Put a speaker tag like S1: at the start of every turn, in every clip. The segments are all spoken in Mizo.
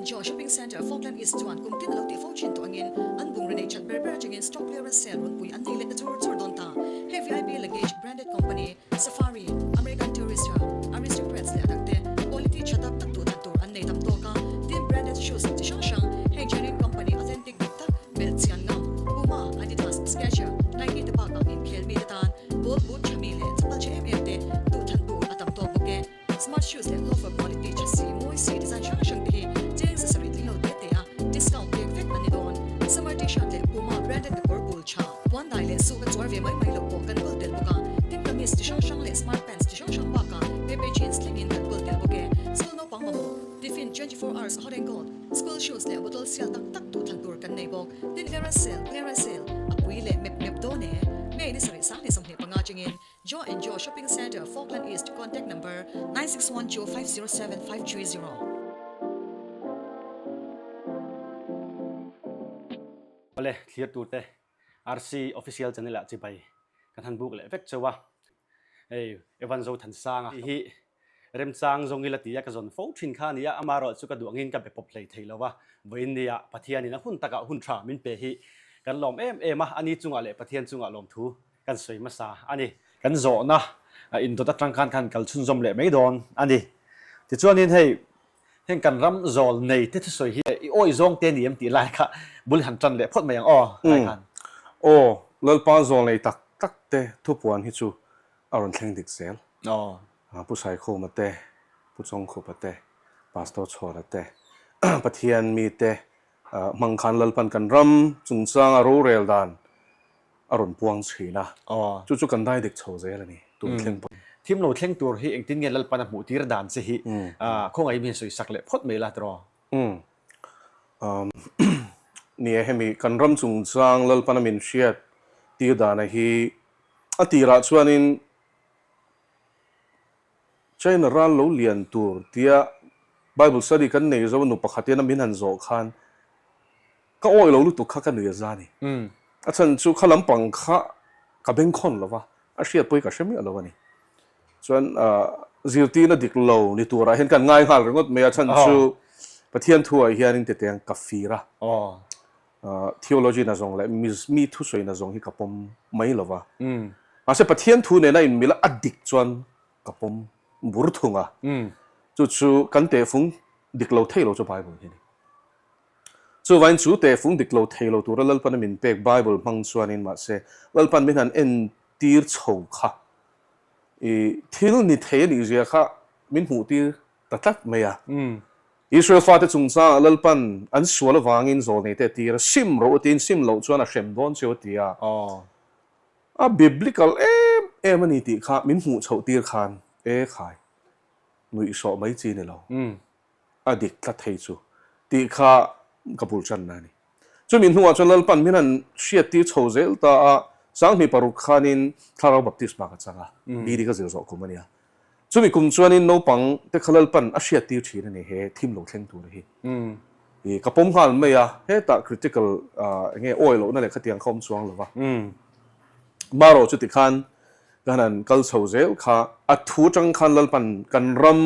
S1: and Joe Shopping Centre, Falkland East chuan kum tin a lo tih fo thin tawh angin an bungraw nei that ber ber atangin stock clearance sale rawn pui an nei let na chur chur dawn ta. He VIP luggage branded company Safari, American Tourister, Aristocrats leh a dangte quality tha tak tak duh that tur an nei tam tawk a, tin branded shoes chi hrang hrang heng genuine company authentic dik tak belh chian ngam Puma, Adidas, Skechers, Nike te bakah inkhel mite tan ball boot tha mi leh chapal tha em em te duh than tur a tam tawk bawk e. Smart shoes leh loafer quality tha si, mawi si, design hrang hrang te hi cheng 7 tling lo te te a discount pek vek an ni dawn. Summer t-shirt leh Puma branded kekawr bul tha, puan dai leh suka chuar ve mai mai loh pawh kan kawl tel bawk a. Tin kamis chi hrang hrang leh smart pants chi hrang hrang bakah Pepe jeans thlengin kan kawl tel bawk e. School naupang mamawh, tiffin 24 hours hot and cold, school shoes leh bottle sial tak tak duh than tur kan nei bawk. Tin clearance sale, clearance sale, a pui leh mep mep dawn e. May ni sarih 2025 chingin Joe and Joe Shopping Centre, Falkland East, Contact number, 961 2 507 530.
S2: Awle, thlir turte RC Official Channel ah chibai kan han buk leh vek chauh a. Hei Evan Zothansanga hi remchang zawng ila tia ka zawn fo thin kha a ni a, amaherawh chu ka duh angin ka be pawp hlei thei lo va, vawiin nia Pathianin a hun takah hun tha min pe hi kan lawm em em a, ani chungah leh Pathian chungah lawmthu kan sawi hmasa a ni. Kan zawhna indawt atang khan khan kal chhunzawm leh mai dawn a ni. Tichuanin hei heng kan ram zawl nei te thusawi hi i awi zawng te ni em tih lai kha bul han tan leh phawt mai ang aw lai khan.
S3: Aw, Lalpa zawl nei tak tak te thupuan hi chu a rawn thleng dik zel.
S2: Aw.
S3: Pu Saikhuma te, Pu Chawngkhupa te, Pastor Chhawna te, Pathian mite hmang khan Lalpan kan ram chungchanga rorel dan a rawn puang thin a, chu chu kan dai dik chho zel a ni, tun thleng pawh.
S2: Thim lo thleng tur hi engtin nge Lalpan a hmuh tir dan che hi khawngaih min sawi sak leh phawt mai la tiraw?
S3: Ni e, hemi kan ram chungchang Lalpan a min hriat tir dana hi a tirah chuanin China ral lo lian tur tia Bible study kan nei zo nu pakhat hian a min han zawh khan Ka awi lo lutuk kha ka nui a za ni. A chhan chu kha lampang kha ka bengkhawn lo va, a hriat pawh hi ka hre miah lo a ni. Chuan zirtirna dik lo ni turah hian kan ngai nghal ringawt mai a, chhan chu Pathian thuah hianin tete ang ka fir a. Theology na zawng leh mi thusawi na zawng hi ka pawm mai lo va. Mahse Pathian thu nena inmil a dik chuan ka pawm bur thung a. Chu chu kan tehfung dik lo thei lo chu Bible hi a ni. Chuvain chu tehfung dik lo thei lo tura Lalpana min pek Bible hmang chuanin mahse Lalpan min han entir chho kha i thil ni thei a nih zia kha min hmuh tir ta tlat mai a. Israel fate chungchangah Lalpan an sual avangin zawlnei te a tir a, sim rawh u tiin sim loh chuan a hrem dawn cheu a ti a. A biblical em em a ni tih kha min hmuh chhoh tir khan e khai nuihsawh mai chi ni lo. a dik tlat thei chu tih kha ka bul tanna a ni. Chumi hnuah chuan Lalpan min han hriattir chho zel ta a, 2006 khanin Thlarau Baptisma ka chang a, BD ka zir zawh kum a nia. Chumi kum chuanin naupang te kha Lalpan a hriattir thin a ni he thim lo thleng tur hi. I ka pawm nghal mai a, hetah critical eng nge awi lohna leh khatiang kha awm chuang lo va. Marawh chuti khan ka han kal chho zel kha a thu atang khan Lalpan kan ram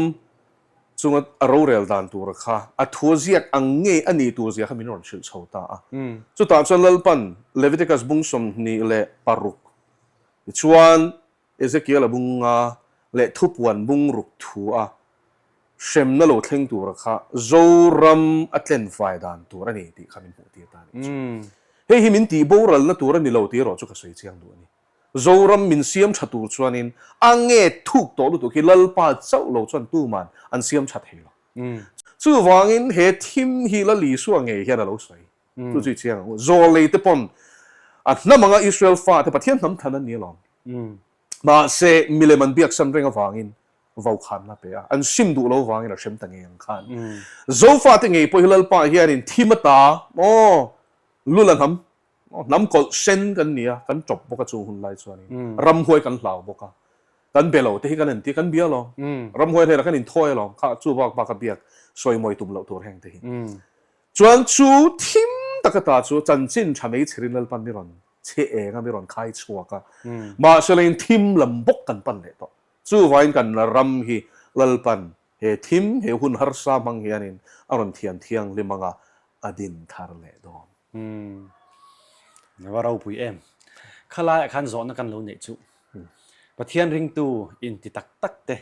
S3: Chunga a rorel dan tura kha a thu a ziak ang ngei a ni tur zia kha min rawn hrilh chho ta a. Chutah chuan Lalpan Leviticus bung 26 tichuan Ezekiel-a bung nga leh thupuan bung ruk thu a hremna lo thleng tura kha Zoram a tlen fai dan tur a ni tih kha min hmuh tir ta a nih chu. Hei hi min tih boralna tur a ni lo tih erawh chu ka sawi chiang duh a ni. Zoram min siam tha tur chuanin a nge thuk tawh lutuk hi Lalpa chauh lo chuan tuman an siam tha thei lo. Chuvangin he thim hi Lal Isua ngei hian a lo sawi. Chu chu i chiang ang u. Zawlei te pawn a hnam anga Israel fate Pathian hnam than an ni alawm. Mahse milem an biaksan reng avangin vokhanna pe a, an sim duh lo vangin a hrem ta ngei ang khan. Zofate ngei pawh hi Lalpa hianin thim ata maw lula hnam Hnam kawlh sen kan ni a, kan tawp bawk a chung hun lai chuanin ramhuai kan hlau bawk a, kan be lo te hi kan en tir, kan bia alawm, ramhuai hnenah kan inthawi alawm, kha chu bak bak a biak sawimawi tum loh tur heng te hi. Chuan chu thim taka ta chu chanchin tha mei chhirin Lalpan mi rawn chhe eng a, mi rawn khai chhuak a, mahse lengin thim lam bawk kan pan leh tawh. Chuvain kan ram hi Lalpan. He thim, he hun harsa hmang hianin a rawn thian thianghlim anga a din thar leh dawn.
S2: Umm. Va ropui em. Khalaiah khan zawhna kan lo neih chu. Pathian ringtu inti tak tak te,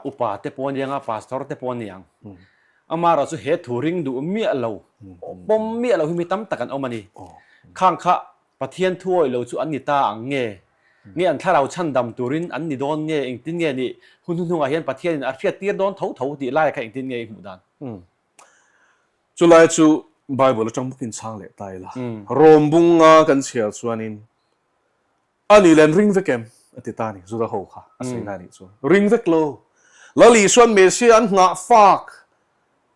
S2: upa te pawh aniang a, pastor te pawh aniang. Amaherawhchu he thu ring duh miah lo, pawm miah lo hi mi tam tak an awm a ni. Khang kha Pathian thu awih lo chu an ni ta ang nge? Nge an thlarau chhandam turin an ni dawn nge? Engtin nge nih? Hun hnuhnungah hian Pathianin a hriattir dawn tho tho tih lai kha engtin nge i hmuh dan?
S3: Chulai chu Bible atang bawkin chhang leh ta ila. Rom bunga kan chhiar chuanin a nih len ring vek em? a ti ta a ni, Juda ho kha a sawi na anih chuan ring vek lo. Lal Isuan Messiah an nghah fak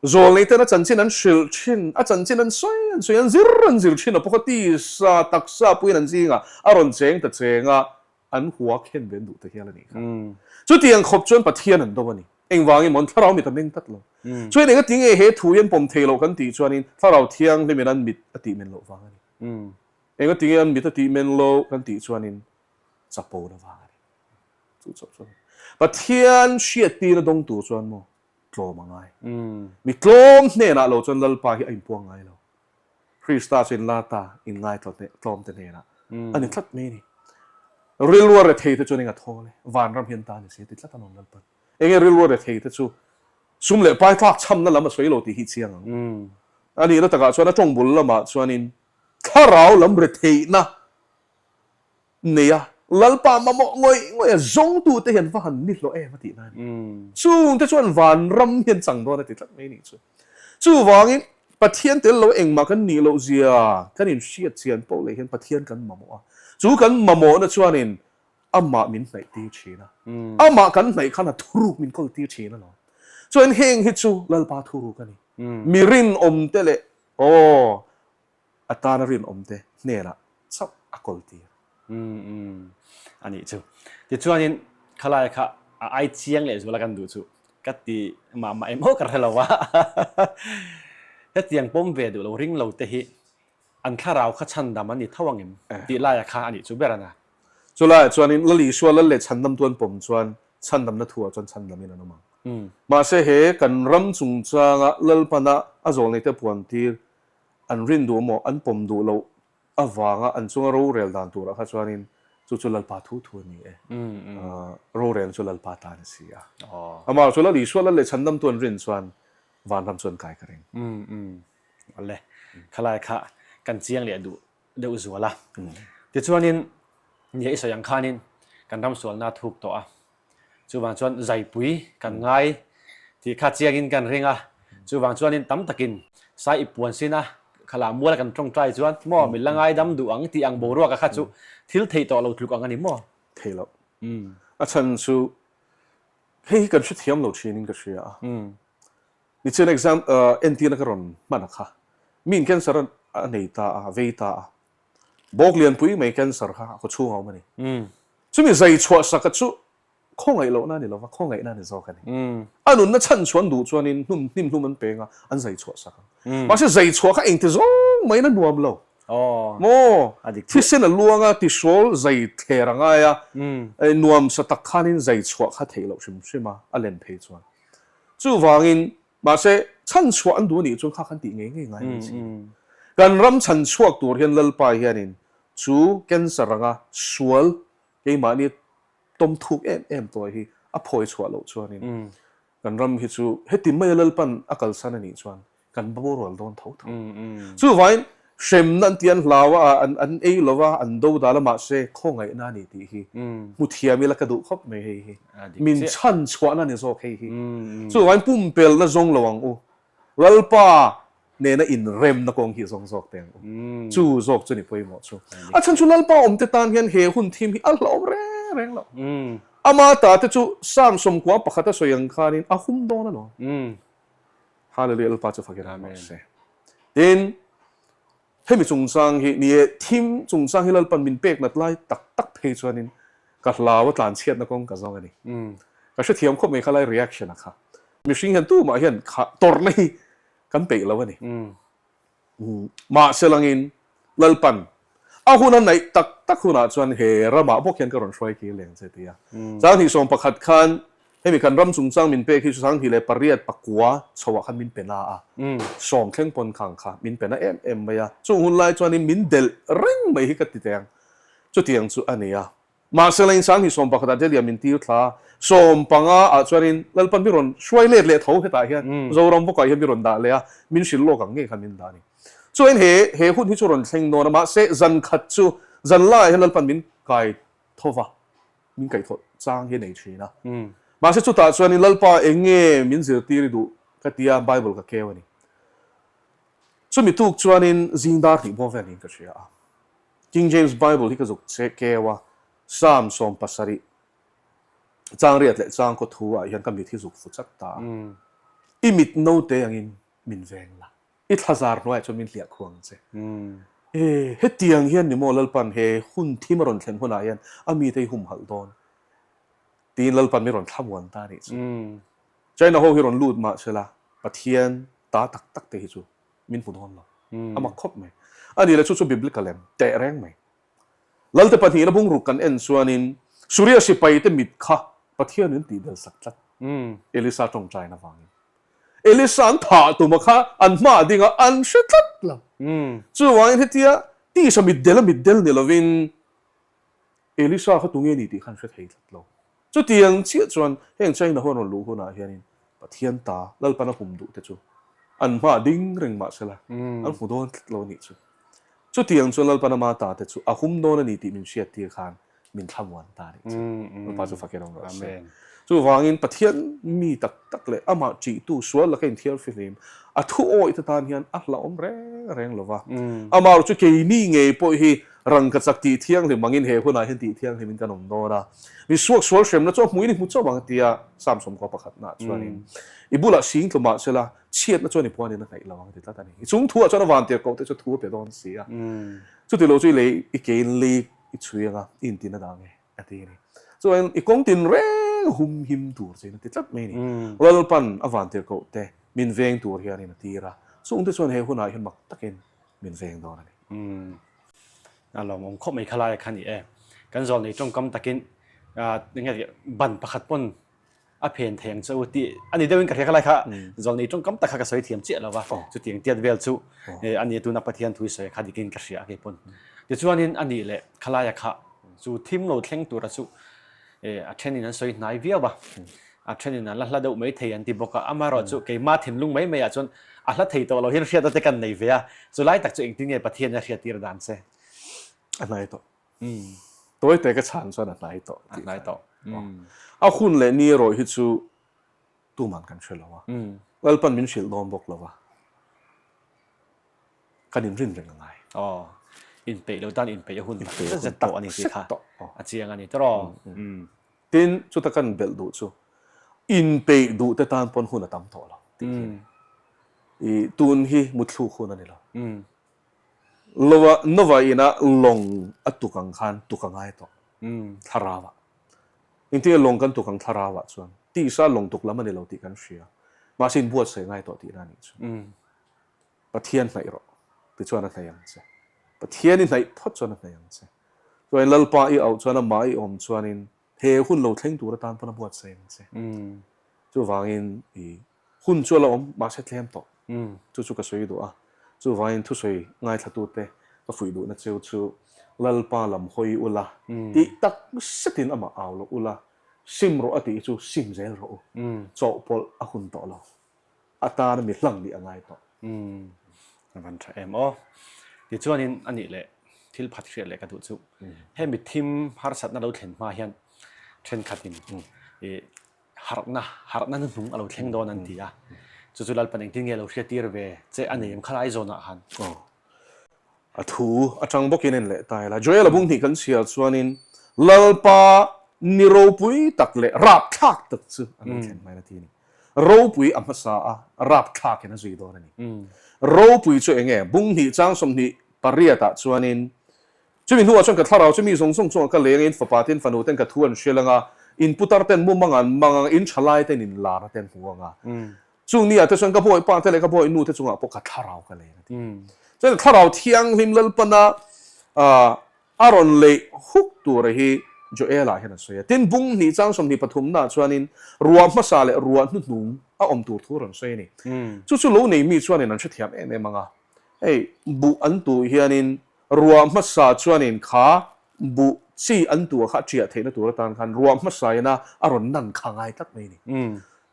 S3: Zawlnei ten a chanchin an hrilh thin, a chanchin an sawi an sawi, an zir an zir thin a pawh kha tisa taksa puiin an zingah a rawn cheng ta cheng a, an hua khen ve an duh ta hial a nih kha. Chutiang khawp chuan Pathian an do a ni. Engvangin maw an thlarau mit a meng tlat lo. Chuan enga tinge he thu hi an pawm thei loh kan tih chuanin thlarau thianghlimin an mit a tih men loh vang a ni. Enga tinge an mit a tih men loh kan tih chuanin chapona vang a ni. Chu chauh chuan Pathian hriattirna dawng tur chuan maw tlawm a ngai. Mi tlawm hnenah lo chuan Lalpa hi a inpuang ngai lo. Krista chu inla ta, inngai tlawm te hnenah a ni tlat mai a ni. Rilrua rethei te chuan eng a thawl e, vanram hian ta ni se ti tlat a lawm Lalpan. Enge rilrua rethei te chu sum leh pai tlak chhamna lam a sawi lo tih hi chiang ang. A nihna takah chuan a tawng bul lamah chuanin thlarau lam retheihna Nei a, Lalpa mamawh ngawih ngawih a zawngtute hian va han ni hlawh em a tih na a ni. Chungte chuan vanram hi an chang dawn a ti tlat mai nih chu. Chuvangin Pathian tel lo engmah kan nih loh zia kan inhriat chian poh leh hian Pathian kan mamawh a. Chu kan mamawhna chuanin amah min hnaih tir thin a. Amah kan hnaih khan a thuruk min kawl tir thin alawm. Chuan heng hi chu Lalpa thuruk a ni. Mi rinawmte leh aw a tana rinawmte hnenah chauh a kawl tir.
S2: Umm umm a nih chu. Tichuanin khalai kha a ai chiang leh zuala kan duh chu ka ti mah mah em aw ka hre lo a. Hetiang pawm ve duh lo ring lo te hi an thlarau kha chhandam an ni tho ang em tih laia kha a nih chu ber a na.
S3: Chulaiah chuanin Lal Isua Lal leh chhandamtu an pawm chuan chhandamna thuah chuan chhandamin an awm ang. Mahse he kan ram chungchanga Lalpana a zawlneite puantir An rin duh maw, an pawm duh loh avanga an chunga rorel dan turah kha chuanin chu chu Lalpa thu thu a ni e. Rorel chu Lalpa tan a si a. Amah chu Lal Isua Lal leh Chhandamtu an rin chuan vanram chu an kai ka ring.
S2: Awle, khalai kha kan chiang leh duh deuh zual a. Tichuanin, nia i sawi ang khanin kan ram sualna a thuk tawh a. Chuvang chuan zaipui kan ngai tih kha chiangin kan ring a, chuvang chuanin tam takin sai i puan sin a, khalah muala kan tawngtai chuan maw min la ngaidam duh ang tih ang boruaka kha chu thil theih tawh lo tluk ang a ni maw?
S3: Thei loh. A chhan chu hei hi kan hrethiam lo thinin ka hria a. Nichian exam entirna ka rawn hman a kha. Miin cancer a nei ta a, a vei ta a. Bawk lianpui mai cancer kha a kawchhung a awm a ni. Chumi zai chhuah saka chu khawngaih lohna a ni lova, khawngaihna a ni zawk a ni. A nunna chhan chhuan duh chuanin hnum hnim hlum an peng a, an zai chhuah sak ang. Mahse zai chhuah kha engti zawng maiin a nuam lo. Maw? Thisen a luang a, tihrawl zai thler a ngai a, nuam sa tak khanin zai chhuah kha theih loh hrim hrim a, a len phei chuan. Chuvangin Mahse, chhanchhuah an duh anih chuan kha kan tih ngei ngei ngai mai si. Kan ram chhanchhuak tur hian Lalpa hianin chu cancer anga sual keimahni tawm thuk em em tawh hi a phawi chhuah loh chuanin kan ram hi chu heti maia Lalpan a kalsan anih chuan kan borual dawn tho tho. Chuvangin hremna an ti an hlau a, an ei lo va, an do dal a mahse khawngaihna a ni tih hi hmu thiam ila ka duh khawp mai hei hi. Min chhan chhuahna ni zawk hei hi. Chuvangin pumpelna zawng lo ang u. Lalpa nena inremna kawng hi zawng zawk teh ang u. Chu zawk chu ni pawimawh chu. A chhan chu Lalpa awmte tan hian he hun thim hi a hlauhawm reng reng lo. Ama ta te chu Psalm 91 a sawi ang khanin a hum dawn alawm. Hallelujah Lalpa chu fakin awm rawh se. Tin, hemi chungchang hi ni e, thim chungchang hi Lalpan min pek nat lai tak tak phei chuanin ka hlau a tlanchhiatna kawng ka zawng a ni. Ka hrethiam khawp mai kha lai reaction a kha. Mihring hian tumah hian kha tawrhna hi kan peih lo a ni. Mahse langin Lalpan a hun a naih tak tak hunah chuan he ramah bawk hian ka rawn hruai kir leng che ti a. Chang 21 khan. Hemi kan ram chungchang min pek hi 2008 pakua chhoah khan min pe na a, sawm thleng pawn khang kha min pe na em em mai a. Chung hun lai chuanin min delh reng mai hi ka ti teh ang. Chutiang chu a ni a. Mahse la in 2011 ah Delhi ah min tir thla a, 15 ah chuanin Lalpan mi rawn hruai let leh tho hetah hian Zoram bawkah hian mi rawn dah leh a, min hrilh lawk ang ngei khan min dah a ni. Chuan he he hun hi chu rawn thleng dawn a, mahse zan khat chu zan laiah hian Lalpan min kai tho va, min kaihthawh chang hi a nei thin a. Mahse chutah chuanin Lalpa eng nge min zirtir i duh ka tia Bible ka keu a ni. Chumi tuk chuanin zing dar hnih bawm vel niin ka hria a. King James Bible hi ka zuk che keu a, Psalm 70 chang riat leh chang kaw thu ah hian ka mit hi zuk fu chat ta a. I mit note angin min veng la, i thlazar hnuaiah chuan min hliah khuang che. E, hetiang hian ni maw Lalpan he hun thim a rawn thlen hunah hian a mite hi humhalh dawn tiin Lalpan min rawn thlamuan ta a nih chu. China ho hi rawn lut mah sela Pathian ta tak tak te hi chu min hmu dawn lo. A mak khawp mai. A nih leh chu chu biblical em? Teh reng mai. Lalte pahnihna bungruk kan en chuanin Suria sipaite mit kha Pathianin tih bel sak tlat. Elisa tawngtaina avangin. Elisa an thah tuma kha an hma a ding a, an hre tlat lo. Chuvangin hetia tisa mitdel a mitdel ni lovin Elisa kha tunge ni tih kha an hre thei tlat lo. Chutiang chiah chuan heng China ho an rawn luh hunah hianin Pathian ta Lalpan a hum duh te chu an hmaah ding reng mah sela an hmu dawn tlat lo a nih chu. Chutiang chuan Lalpan ama ta te chu a hum dawn a ni tih min hriattir khan min thlamuan ta a nih chu. Lalpa chu fakin awm rawh se. Chuvangin Pathian mi tak tak leh amah ṭihtu sual laka inthiar fihlim a thu awih te tan hian a hlauhawm reng reng lo va. Amaherawhchu chu keini ngei pawh hi Rangkachak tih thianghlim angin he hunah hian tih thianghlimin kan awm dawn a. Mi suaksual hremna chu a hmuin i hmu chauh ang tia Psalm sawmkua pakhatnaah chuanin i bulah sing tlu mah sela chhiatna chuan i puanin a hnaih lo ang a ti tlat a ni. I chung thuah chuan a van tirhkoh te chu thu a pe dawn si a. Chuti lo chu i lei i kein lei i chhui anga i intin a dah nge a ti a ni. Chuan i kawng tin reng hum him tur chein a ti tlat mai a ni. Lalpan a van tirhkoh te min veng tur hianin a tir a. Chungte chuan he hunah hian mak takin min veng dawn a ni.
S2: A lawmawm khawp mai khalai kha ni e. Kan zawl nei tawngkam takin enge ban pakhat pawn a phen thei ang che u tih a ni deuhin ka hria khalai kha zawl nei tawngkam tak kha ka sawi thiam chiah lo va. Chutiang tiat vel chu a ni tuna Pathian thu i sawi kha dikin ka hria a kei pawn. Tichuanin a nih leh khalaia kha chu thim lo thleng tura chu a thenin an sawi hnai viau a, a thenin an la hla deuh mai thei an ti bawk a, amaherawhchu keimah thinlung mai maiah chuan a hla thei tawh lo hian hriatna te kan nei ve a, chulai tak chu engtin nge Pathian a hriattir dan che?
S3: A hnai tawh. Tawi te ka chhan chuan a hnai tawh.
S2: A hnai tawh.
S3: A hun leh ni erawh hi chu tuman kan hre lo a, Lalpan min hrilh dawn bawk lo a. Kan inrin reng a ngai.
S2: Aw, inpeih lo tan inpeih a hun tak zet zet tawh a ni tih kha a chiang a ni tawh.
S3: Tin, chuta kan belh duh chu inpeih duh te tan pawn hun a tam tawh lo tih hi a ni. I tun hi muthluk hun a ni lo. Lova Nova ina lawng a tuk ang khan tuk a ngai tawh thlarau ah. Engtin nge lawng kan tuk ang thlarau ah chuan tisa lawng tuk lam a ni lo tih kan hria. Mahse inbuatsaih ngai tawh tihna a nih chu. Pathian hnaih rawh tichuan a hnaih ang che. Pathian i hnaih phawt chuan a hnaih ang che. Chuanin Lalpa i auh chuan amah i awm chuanin he hun lo thleng tur atan pawn a buatsaih ang che. Chuvangin i hun chu a la awm mahse tlem tawh. Chu chu ka sawi duh a. Chuvangin thusawi ngaithlatute ka fuih duhna cheu chu Lalpa lam hawi ula tih tak setin amah au loh ula, sim rawh a tih hi chu sim zel rawh u. Chawhpawlh a hun tawh lo. A tan mi hlang nih a ngai tawh.
S2: Umm a van tha em aw. Tichuanin a nih leh thil phat hriat leh ka duh chu hemi thim harsatna lo thlen hma hian thenkhatin i harhna harhna hnuhnung a lo thleng dawn an ti a. Chu chu Lalpan engtin nge lo hriattir ve che a nei em khalai zawnah khan.
S3: Aw. A thu atang bawkin en leh ta ila. Joel a bung hnih kan chhiar chuanin Lalpa ni ropui tak leh rapthlak tak chu a lo thlen hmain a ti a ni. Ropui a hmasa a, rapthlakin a zui dawn a ni. Ropui chu eng nge? Bung hnih chang 28 ah chuanin Chumi hnuah chuan ka thlarau chu mi zawng zawng chungah ka leng a, in fapa ten fanu ten ka thu an hrial ang a, in putar ten mumang an mang ang a, in thalai ten in lar te an hmu ang a. Chung ni ah te chuan ka bawi pa te leh ka bawi nu te chungah pawh ka thlarau ka leng a ti. Chuan thlarau thianghlim Lalpana a rawn leih huk tura hi Joel-ah hian a sawi a. Tin, bung hnih chang 20 pathumnaah chuanin ruah hmasa leh ruah hnuhnung a awm tur thu a rawn sawi a ni. Chu chu lo nei mi chuanin an hrethiam em em ang a. Hei, buh an tuh hianin ruah hmasa chuanin kha buh chi an tuh a kha a ṭiah theihna tur atan khan ruah hmasa ina a rawn nan kha ngai tlat mai a ni.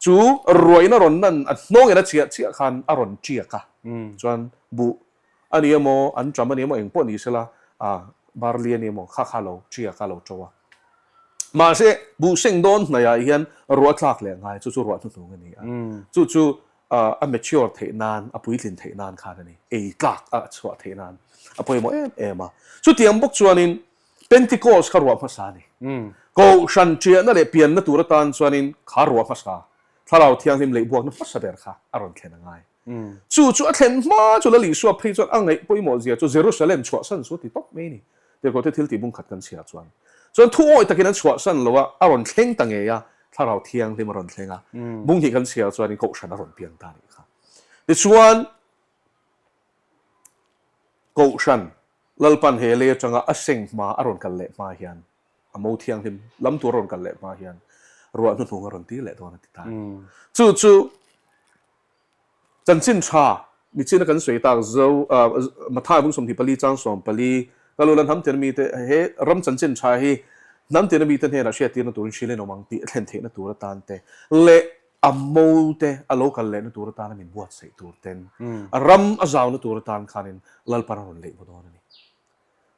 S3: Chu ruah ina rawn nan a hnawngin a chiah chiah khan a rawn ṭiak a, chuan buh a ni emaw, an ṭam a ni emaw, eng pawh ni sela, ah, barley a ni emaw, kha kha lo ṭiak a, lo ṭo a. Mahse, buh seng dawn hnaihah hian ruah tlak leh ngai, chu chu ruah hnuhnung a ni a. Chu chu a mature theih nan, a puitlin theih nan khan a ni, ei tlak a chhuah theih nan a pawimawh em em a. Chutiang bawk chuanin Pentecost kha ruah hmasa a ni. Kohhran ṭiahna leh pianna tur atan chuanin kha ruah hmasa, Thlarau Thianghlim leihbuakna hmasa ber kha a rawn thlen a ngai. Chu chu a thlen hma chu Lal Isua phei chuan a ngaih pawimawh zia chu Jerusalem chhuahsan chu a ti tawp mai a ni. Tirhkohte thil tih bung khat kan chhiar chuan chuan thu awi takin an chhuahsan lo a, a rawn thleng ta ngei a, Thlarau Thianghlim a rawn thleng a, bung hnih kan chhiar chuanin Kohhran a rawn piang ta a nih kha. Tichuan Kohhran Lalpan he lei atanga a seng hma a rawn kal leh hma hian a mo thianghlim lam tur a rawn kal leh hma hian ruah hnuhnung a rawn tir leh dawn a ti ta. Chu chu Chanchin tha michina kan sawi tak zo Mathai bung 24 chang 14 ka lu la hnam tina mite he ram chanchin tha hi hnam tina mite hnenah hriattirna turin hrilh in awm ang tih a thlen theihna tur atan te leh a mo te a lo kal lehna tur atana min buatsaih tur ten a ram a zauna tur atan khanin Lalpan a rawn leih baw dawn a ni.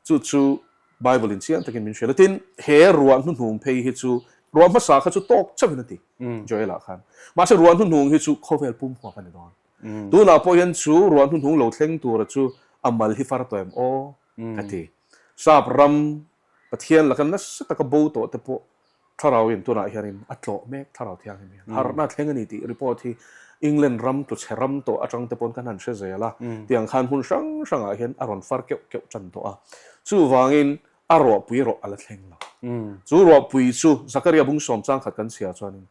S3: Chu chu Bible in chiang takin min hrilh a. Tin, he ruah hnuhnung phei hi chu ruah hmasa kha chu tawk chauhin a ti Joel-ah khan. Mahse ruah hnuhnung hi chu khawvel pum huap a ni dawn. Tunah pawh hian chu ruah hnuhnung lo thleng tura chu a mal hi far tawh em aw ka ti. Sap ram Pathian laka nasa taka bo tawh te pawh Thlarauin tunah hianin a tlawh mek, Thlarau Thianghlim hian harhna a thleng a ni tih report hi England ram tluchhe ram tawh atang te pawn kan han hre zel a, tiang khan hmun hrang hrangah hian a rawn far keuh keuh tan tawh a. Chuvangin a ruahpui erawh a la thleng lo. Chu ruahpui chu Zakaria bung sawm chang khat kan chhiar chuanin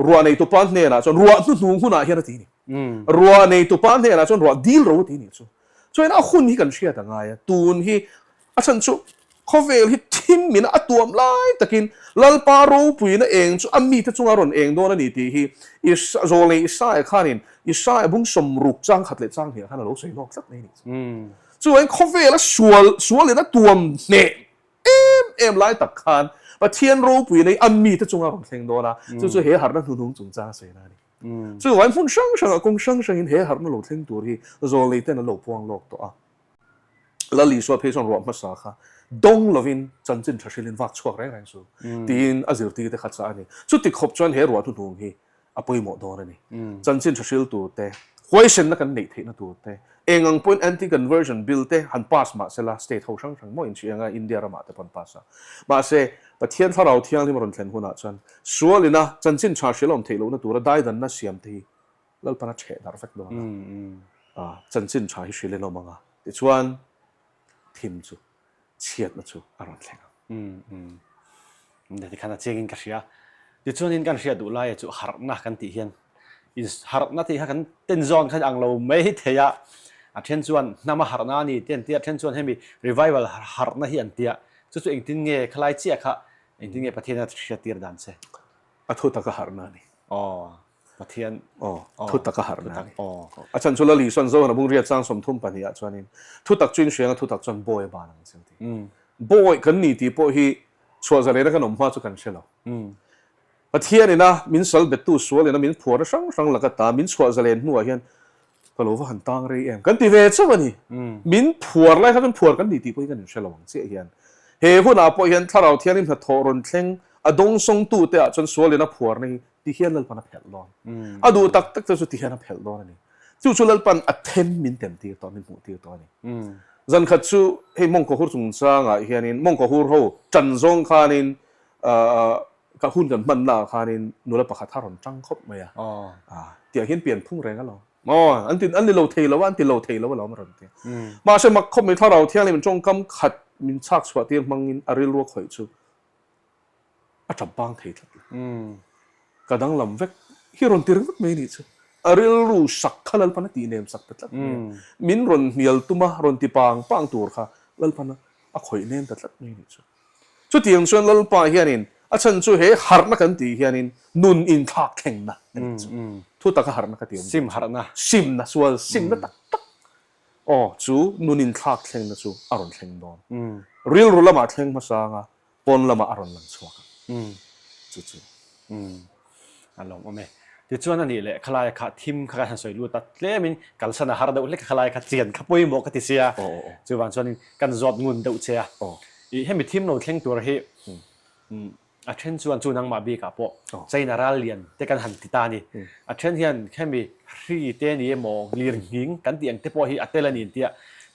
S3: ruah neitupa hnenah chuan ruah hnuhnung hunah hian a ti a ni. Ruah neitupa hnenah chuan ruah dil ro a ti a nih chu. Chuan a hun hi kan hriat a ngai a, tun hi A chhan chu khawvel hi thim in a tuam lai takin Lalpa ropuina eng chu a mite chunga rawn eng dawn a ni tih hi Zawlnei Isaia khanin Isaia bung 60 chang khat leh chang hnih ah khan a lo sawi lawk tlat mai a nih chu. Chuvangin khawvel a sual sualin a tuam hneh em em lai tak khan Pathian ropuina hi a mite chunga rawn thleng dawn a, chu chu he harhna hnuhnung chungchang a sawina a ni. Chuvangin hmun hrang hrangah kawng hrang hrangin he harhna lo thleng tur hi Zawlnei ten an lo puang lawk tawh a. Lal Isua phei chuan ruah hmasa kha dawng lovin chanchin tha hrilhin vak chhuak reng reng su tiin a zirtirte kha chah a ni. Chuti khawp chuan he ruah hnuhnung hi a pawimawh dawn a ni. Chanchin tha hril tur te, huaisenna kan neih theihna tur te, eng ang pawhin anti-conversion bill te han pass mah sela state ho hrang hrang maw inchhiang a India ramah te pawh an pass a. Mahse, Pathian Thlarau Thianghlim a rawn thlen hunah chuan sualina chanchin tha hrilh a awm theih lohna tura daidanna siam te hi Lalpan a ṭheh darh vek dawn a, chanchin ṭha hi hrilh in awm ang a, tichuan thim chu chhiatna chu a rawn thleng ang.
S2: Tikhan a chiangin ka hria. Tichuanin kan hriat duh laia chu harhna kan tih hian harhna tih kha kan ten zawn khan ang lo mai thei a, a then chuan hnama harhna a ni te an tia, a then chuan hemi revival harhna hi an tia. Chu chu engtin nge khalai chiah kha engtin nge Pathian a hriattir dan che?
S3: A thutak a harhna a ni.
S2: Aw. Pathian
S3: aw thutak a harh na a ni. A chhan chu Lal Isuan Zohana bung riat chang 32 ah chuanin thutak chu in hriang a thutak chuan bawi a ban ang che a ti. Bawi kan ni tih pawh hi chhuah zalena kan awm hma chu kan hre lo. Pathian ina min sal bettu sual ina min phuarna hrang hrang laka ta min chhuah zalen hnuah hian ka lo va han tang rei em kan ti ve chauh a ni. Min phuar lai kha chuan phuar kan ni tih pawh hi kan inhre lo ang chiah hian he hunah pawh hian Thlarau Thianghlim hnathawh rawn thleng a dawngsawngtute ah chuan sual ina phuarna hi Ti hian Lalpan a phelh dawn. A duh tak tak te chu ti hian a phelh dawn a ni. Chu chu Lalpan a them min tem tir tawh, min hmuh tir tawh a ni. Zan khat chu hei mawngkaw hur chungchangah hianin mawngkaw hur ho tan zawng khanin ka hun kan hmanna ah khanin nula pakhat kha rawn tang khawp mai a. Tiang hian pian phung reng alawm. Aw, an ti an ni lo thei lo a, an ti lo thei lo alawm a rawn ti. Mahse mak khawp mai Thlarau Thianghlim tawngkam khat min chhak chhuah tir hmangin a rilru a khawih chu a tap bang thei tlat lo. Ka danglam vek hi rawn ti ringawt mai anih chu. A rilru sak kha Lalpan a tih nem sak ta tlat mai a. Min rawn hnial tum a, rawn ti pang pang tur kha Lalpan a khawih nem ta tlat mai anih chu. Chutiang chuan Lalpa hianin a chhan chu he harhna kan tih hianin nun inthlak thlengna a nih chu. Thu taka harhna ka ti awm
S2: Sim harhna.
S3: Simna, sual simna tak tak. Aw, chu nun inthlak thlengna chu a rawn thleng dawn. Rilru lamah thleng hmasa anga pawn lamah a rawn lang chhuak ang. Chu chu.
S2: A lawm awm e. Tichuan a nih leh khalaia kha thim kha kan han sawi lut a, tlemin kalsan a har deuh hlek a khalaia kha chian kha pawimawh ka ti sia. Chuvang chuanin kan zawt ngun deuh che a. Ih hemi thim lo thleng tur hi a then chuan chu nangmah bikah pawh China ral lian te kan han ti ta a ni. A then hian hemi hri te ni emaw lir nghing kan tih ang te pawh hi a tel a ni tia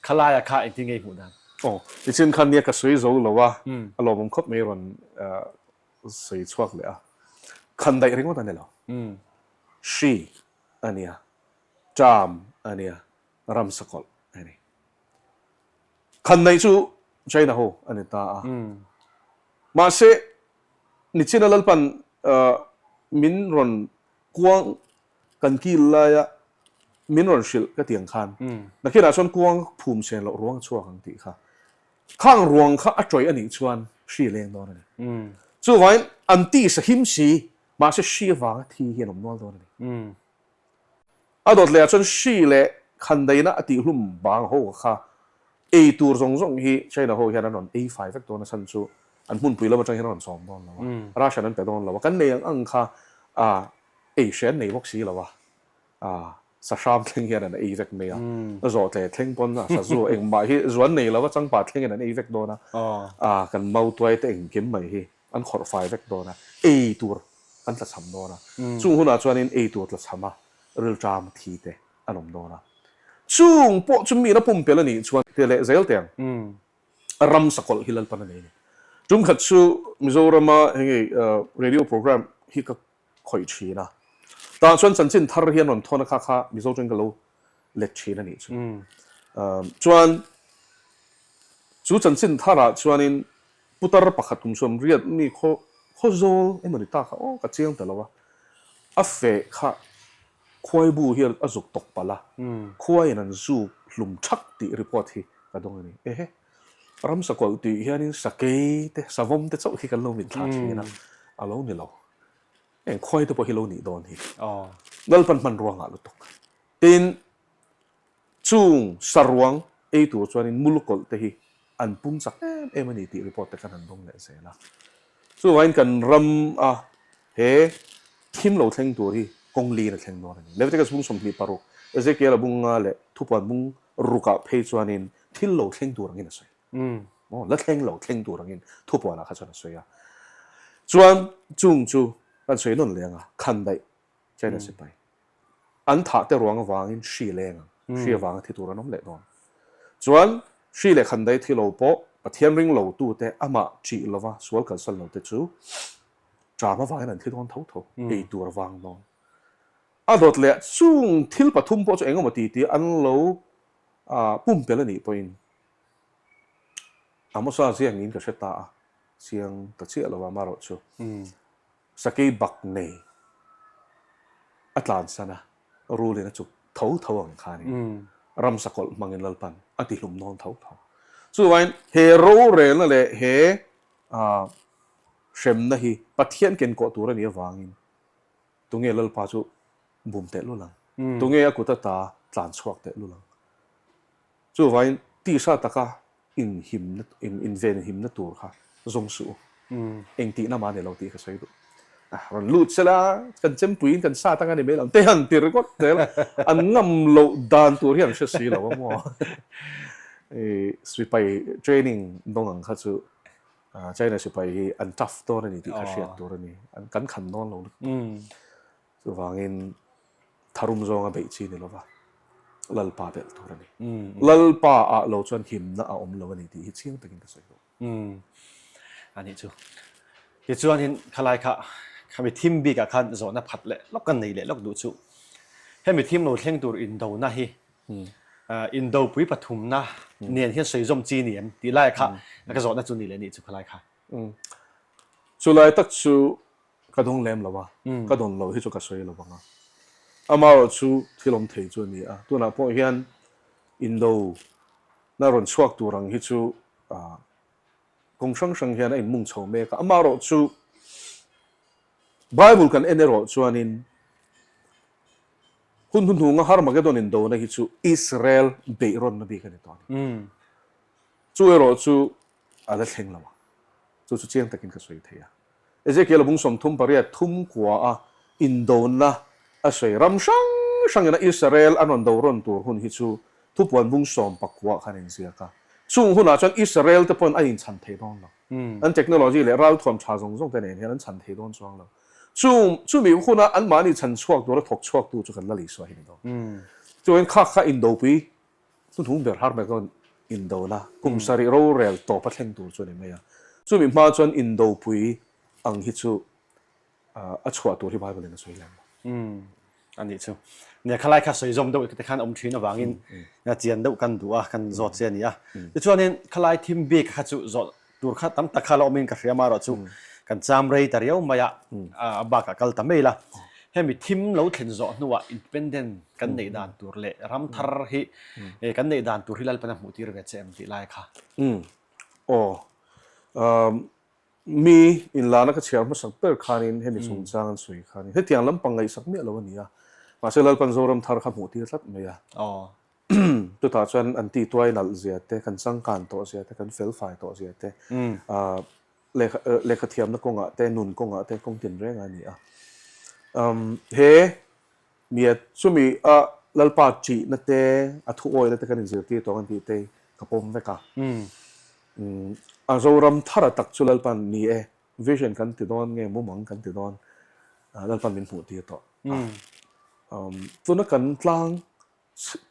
S2: khalaia kha engtin nge i hmuh dan?
S3: Aw, tichin khan nia ka sawi zo lo a, a lawmawm khawp mai rawn sawi chhuak leh a. Khan daih ringawt a ni lo. Hri a nia, ṭam a nia, ramsa kawlh a ni. Khan daih chu China ho a ni ta a. Mahse, nichina Lalpan min rawn kuang kan kil laia min rawn hrilh ka ti ang khan, nakinah chuan kuang phum sen loh ruang a chhuak ang tih kha. Khang ruang kha a tawih a nih chuan hri a leng dawn a ni. Chuvangin an tisa him si, mahse hri avanga thi hi an awm nual dawn a ni. A dawt lehah chuan hri leh khandaihna a tihhlum bang ho kha ei tur zawng zawng hi China ho hian an rawn ei fai vek dawn a chhan chu an hmunpui lam atang hian an rawn sawm dawn lo a, ration an pe dawn lo a, kan nei ang ang kha ei hre an nei bawk si lo a, sahram thleng hian an ei vek mai a, zawhtle thleng pawn a sazu engmah hi zu an nei lo a, changpa thlengin an ei vek dawn a, kan mautuai te engkim mai hi an khawrh fai vek dawn a, ei tur an tlachham dawn a, chung hunah chuanin ei tur tlachham a, rilṭam thi te an awm dawn a. Chung pawh chu miin a pumpelh a nih chuan ti leh zel teh ang. Ram sakawlh hi Lalpan a nei a ni. Tumkhat chu Mizorama hengei radio program hi ka khawih thin a, tah chuan chanchin thar hi an rawn thawn a kha kha Mizo tawngin ka lo let thin a nih chu. Chuan chu chanchin tharah chuanin Putar pakhat kum sawm riat mi khaw khaw zawl emaw ni ta kha aw ka chiang ta lo a, a feh kha khuaibu hi a zuk tawk palh a, khuaiin an zuk hlum thak tih report hi ka dawng a ni. Ehe, ramsa kawlh tih hianin sakei te savawm te chauh hi kan lo mitthla thin a, a lo ni lo. Heng khuai te pawh hi lo nih dawn hi. Lalpan hmanrua ngah lutuk. Tin, Chung saruang ei tur chuanin mulukawlh te hi an pung chak em em a ni tih report te khan an dawng leh zel a. Chuvangin kan ram a he thim lo thleng tur hi kawng liin a thleng dawn a ni. Leviticus bung 26, Ezekiel-a bung nga leh thupuan bung rukah phei chuanin thil lo thleng tur angin a sawi. Maw la thleng lo thleng tur angin thupuanah kha chuan a sawi a. Chuan chung chu kan sawi nawn leh ang a, khandaih China sipai. An thah te ruang avangin hri leng ang, hri avanga thi tur an awm leh dawn. Chuan hri leh khandai thi lo pawh Pathian ring lo tute amah ṭih lova sual kalsan lo te chu ṭam avangin an thi dawn tho tho, ei tur avang dawn. A dawt leh chung thil pathum pawh chu engemaw ti tih an lo pumpelh a nih pawhin Amosa ziangin ka hre ta a, chiang ta chiah lo a amaherawhchu. Sakei bak nei a tlansan a, rulin a chuk tho tho ang khanin ramsa kawlh hmangin Lalpan a tihlum nawn tho tho. Chuvangin he rorelna leh he hremna hi Pathian kenkawh tur a nih avangin tunge Lalpa chu bum teh lul ang? Tunge a kut ata tlan chhuak teh lul ang? Chuvangin tisa taka inhimna invenhimna tur kha zawng suh u. Eng tihna mah a ni lo tih ka sawi duh. Rawn lut sela kan chempuiin kan sat anga ni mai lo te han ti ringawt zel a, an ngam loh dan tur hi an hre si lo a maw. Sipai training dawng ang kha chu China sipai hi an tough dawn a ni tih kha hriat tur a ni. Kan khan dawn lo lutuk. Chuvangin tharum zawnga beih chi ni lova Lalpa belh tur a ni. Lalpa ah lo chuan himna a awm lo a ni tih hi chiang takin ka sawi duh.
S2: A nih chu. Tichuanin khalai kha khami thim bikah khan zawhna phat leh lawk kan nei leh lawk duh chu. Hemi thim lo thleng tur indona hi indopui pathumna nen hian sawi zawm chi ni em tih lai kha ka zawhna chu ni leh nih chu khalai kha.
S3: Chulai tak chu Ka dawng lem lo a, ka dawn loh hi chu ka sawi lo vang a. Amaherawh chu thil awm thei chu a ni a, tunah pawh hian indo na rawn chhuak tur ang hi chu Kawng hrang hrang hian a inmung chho mek a, amaherawhchu Bible kan en erawh chuanin hun hnuhnunga Harmagedon indona hi chu Israel beihrawnna bik a ni tawh a ni. Chu erawh chu a la thleng lo ang. Chu chu chiang takin ka sawi thei a. Ezekiel-a bung 38 thum kua a indona a sawi ram hrang hrangin a Israel an rawn do rawn tur hun hi chu thupuan bung sawm pakua khan a inziak a. Chung hunah chuan Israel te pawhin an inchhan thei dawn lo. An technology leh ralthuam tha zawng zawng te nen hian an chhan thei dawn chuang lo. Chung chumi huna anmahni chhan chhuak tura thawk chhuaktu chu kan la Isua hi ni dawn. Chuan kha kha indopui Hnuhnung ber Harmagedon indona kum sarih rorel tawp a thleng tur chu a ni mai a. Chumi hma chuan indopui ang hi chu a chhuah tur hi Bible in a sawi lem lo.
S2: Umm a nih chu. Nia khalai kha sawi zawm deuh te khan awm thin avangin chian deuh kan duh a, kan zawt che a ni a. Tichuanin khalai thim bik kha chu zawh tur kha tam tak kha la awmin ka hria amaherawh chu kan cham rei ta riau mai a, a bakah kal ta mai la. Hemi thim lo thlen zawh hnuah independent kan neih dan tur leh ram thar hi kan neih dan tur hi Lalpan a hmuh tir ve che em tih lai kha.
S3: Umm aw mi inlana ka chhiar hmasak ber khanin hemi chungchang an sawi khanin hetiang lampang ngaihsak miah lo a ni a, mahse Lalpan Zoram thar kha hmuh tir tlat mai a. Chutah chuan an tihtuai nalh zia te, kan changkan tawh zia te, kan felfai tawh zia te, lehkha thiamna kawngah te, nun kawngah te kawng tin reng a ni a. He mia chumi a Lalpa ṭihna te, a thu awihna te kan inzirtir tawh ang tih te ka pawm vek a. A Zoram thara tak chu Lalpa'n ni e, vision kan ti dawn nge mumang kan ti dawn, Lalpa'n min hmuh tir tawh a. Tuna kan tlang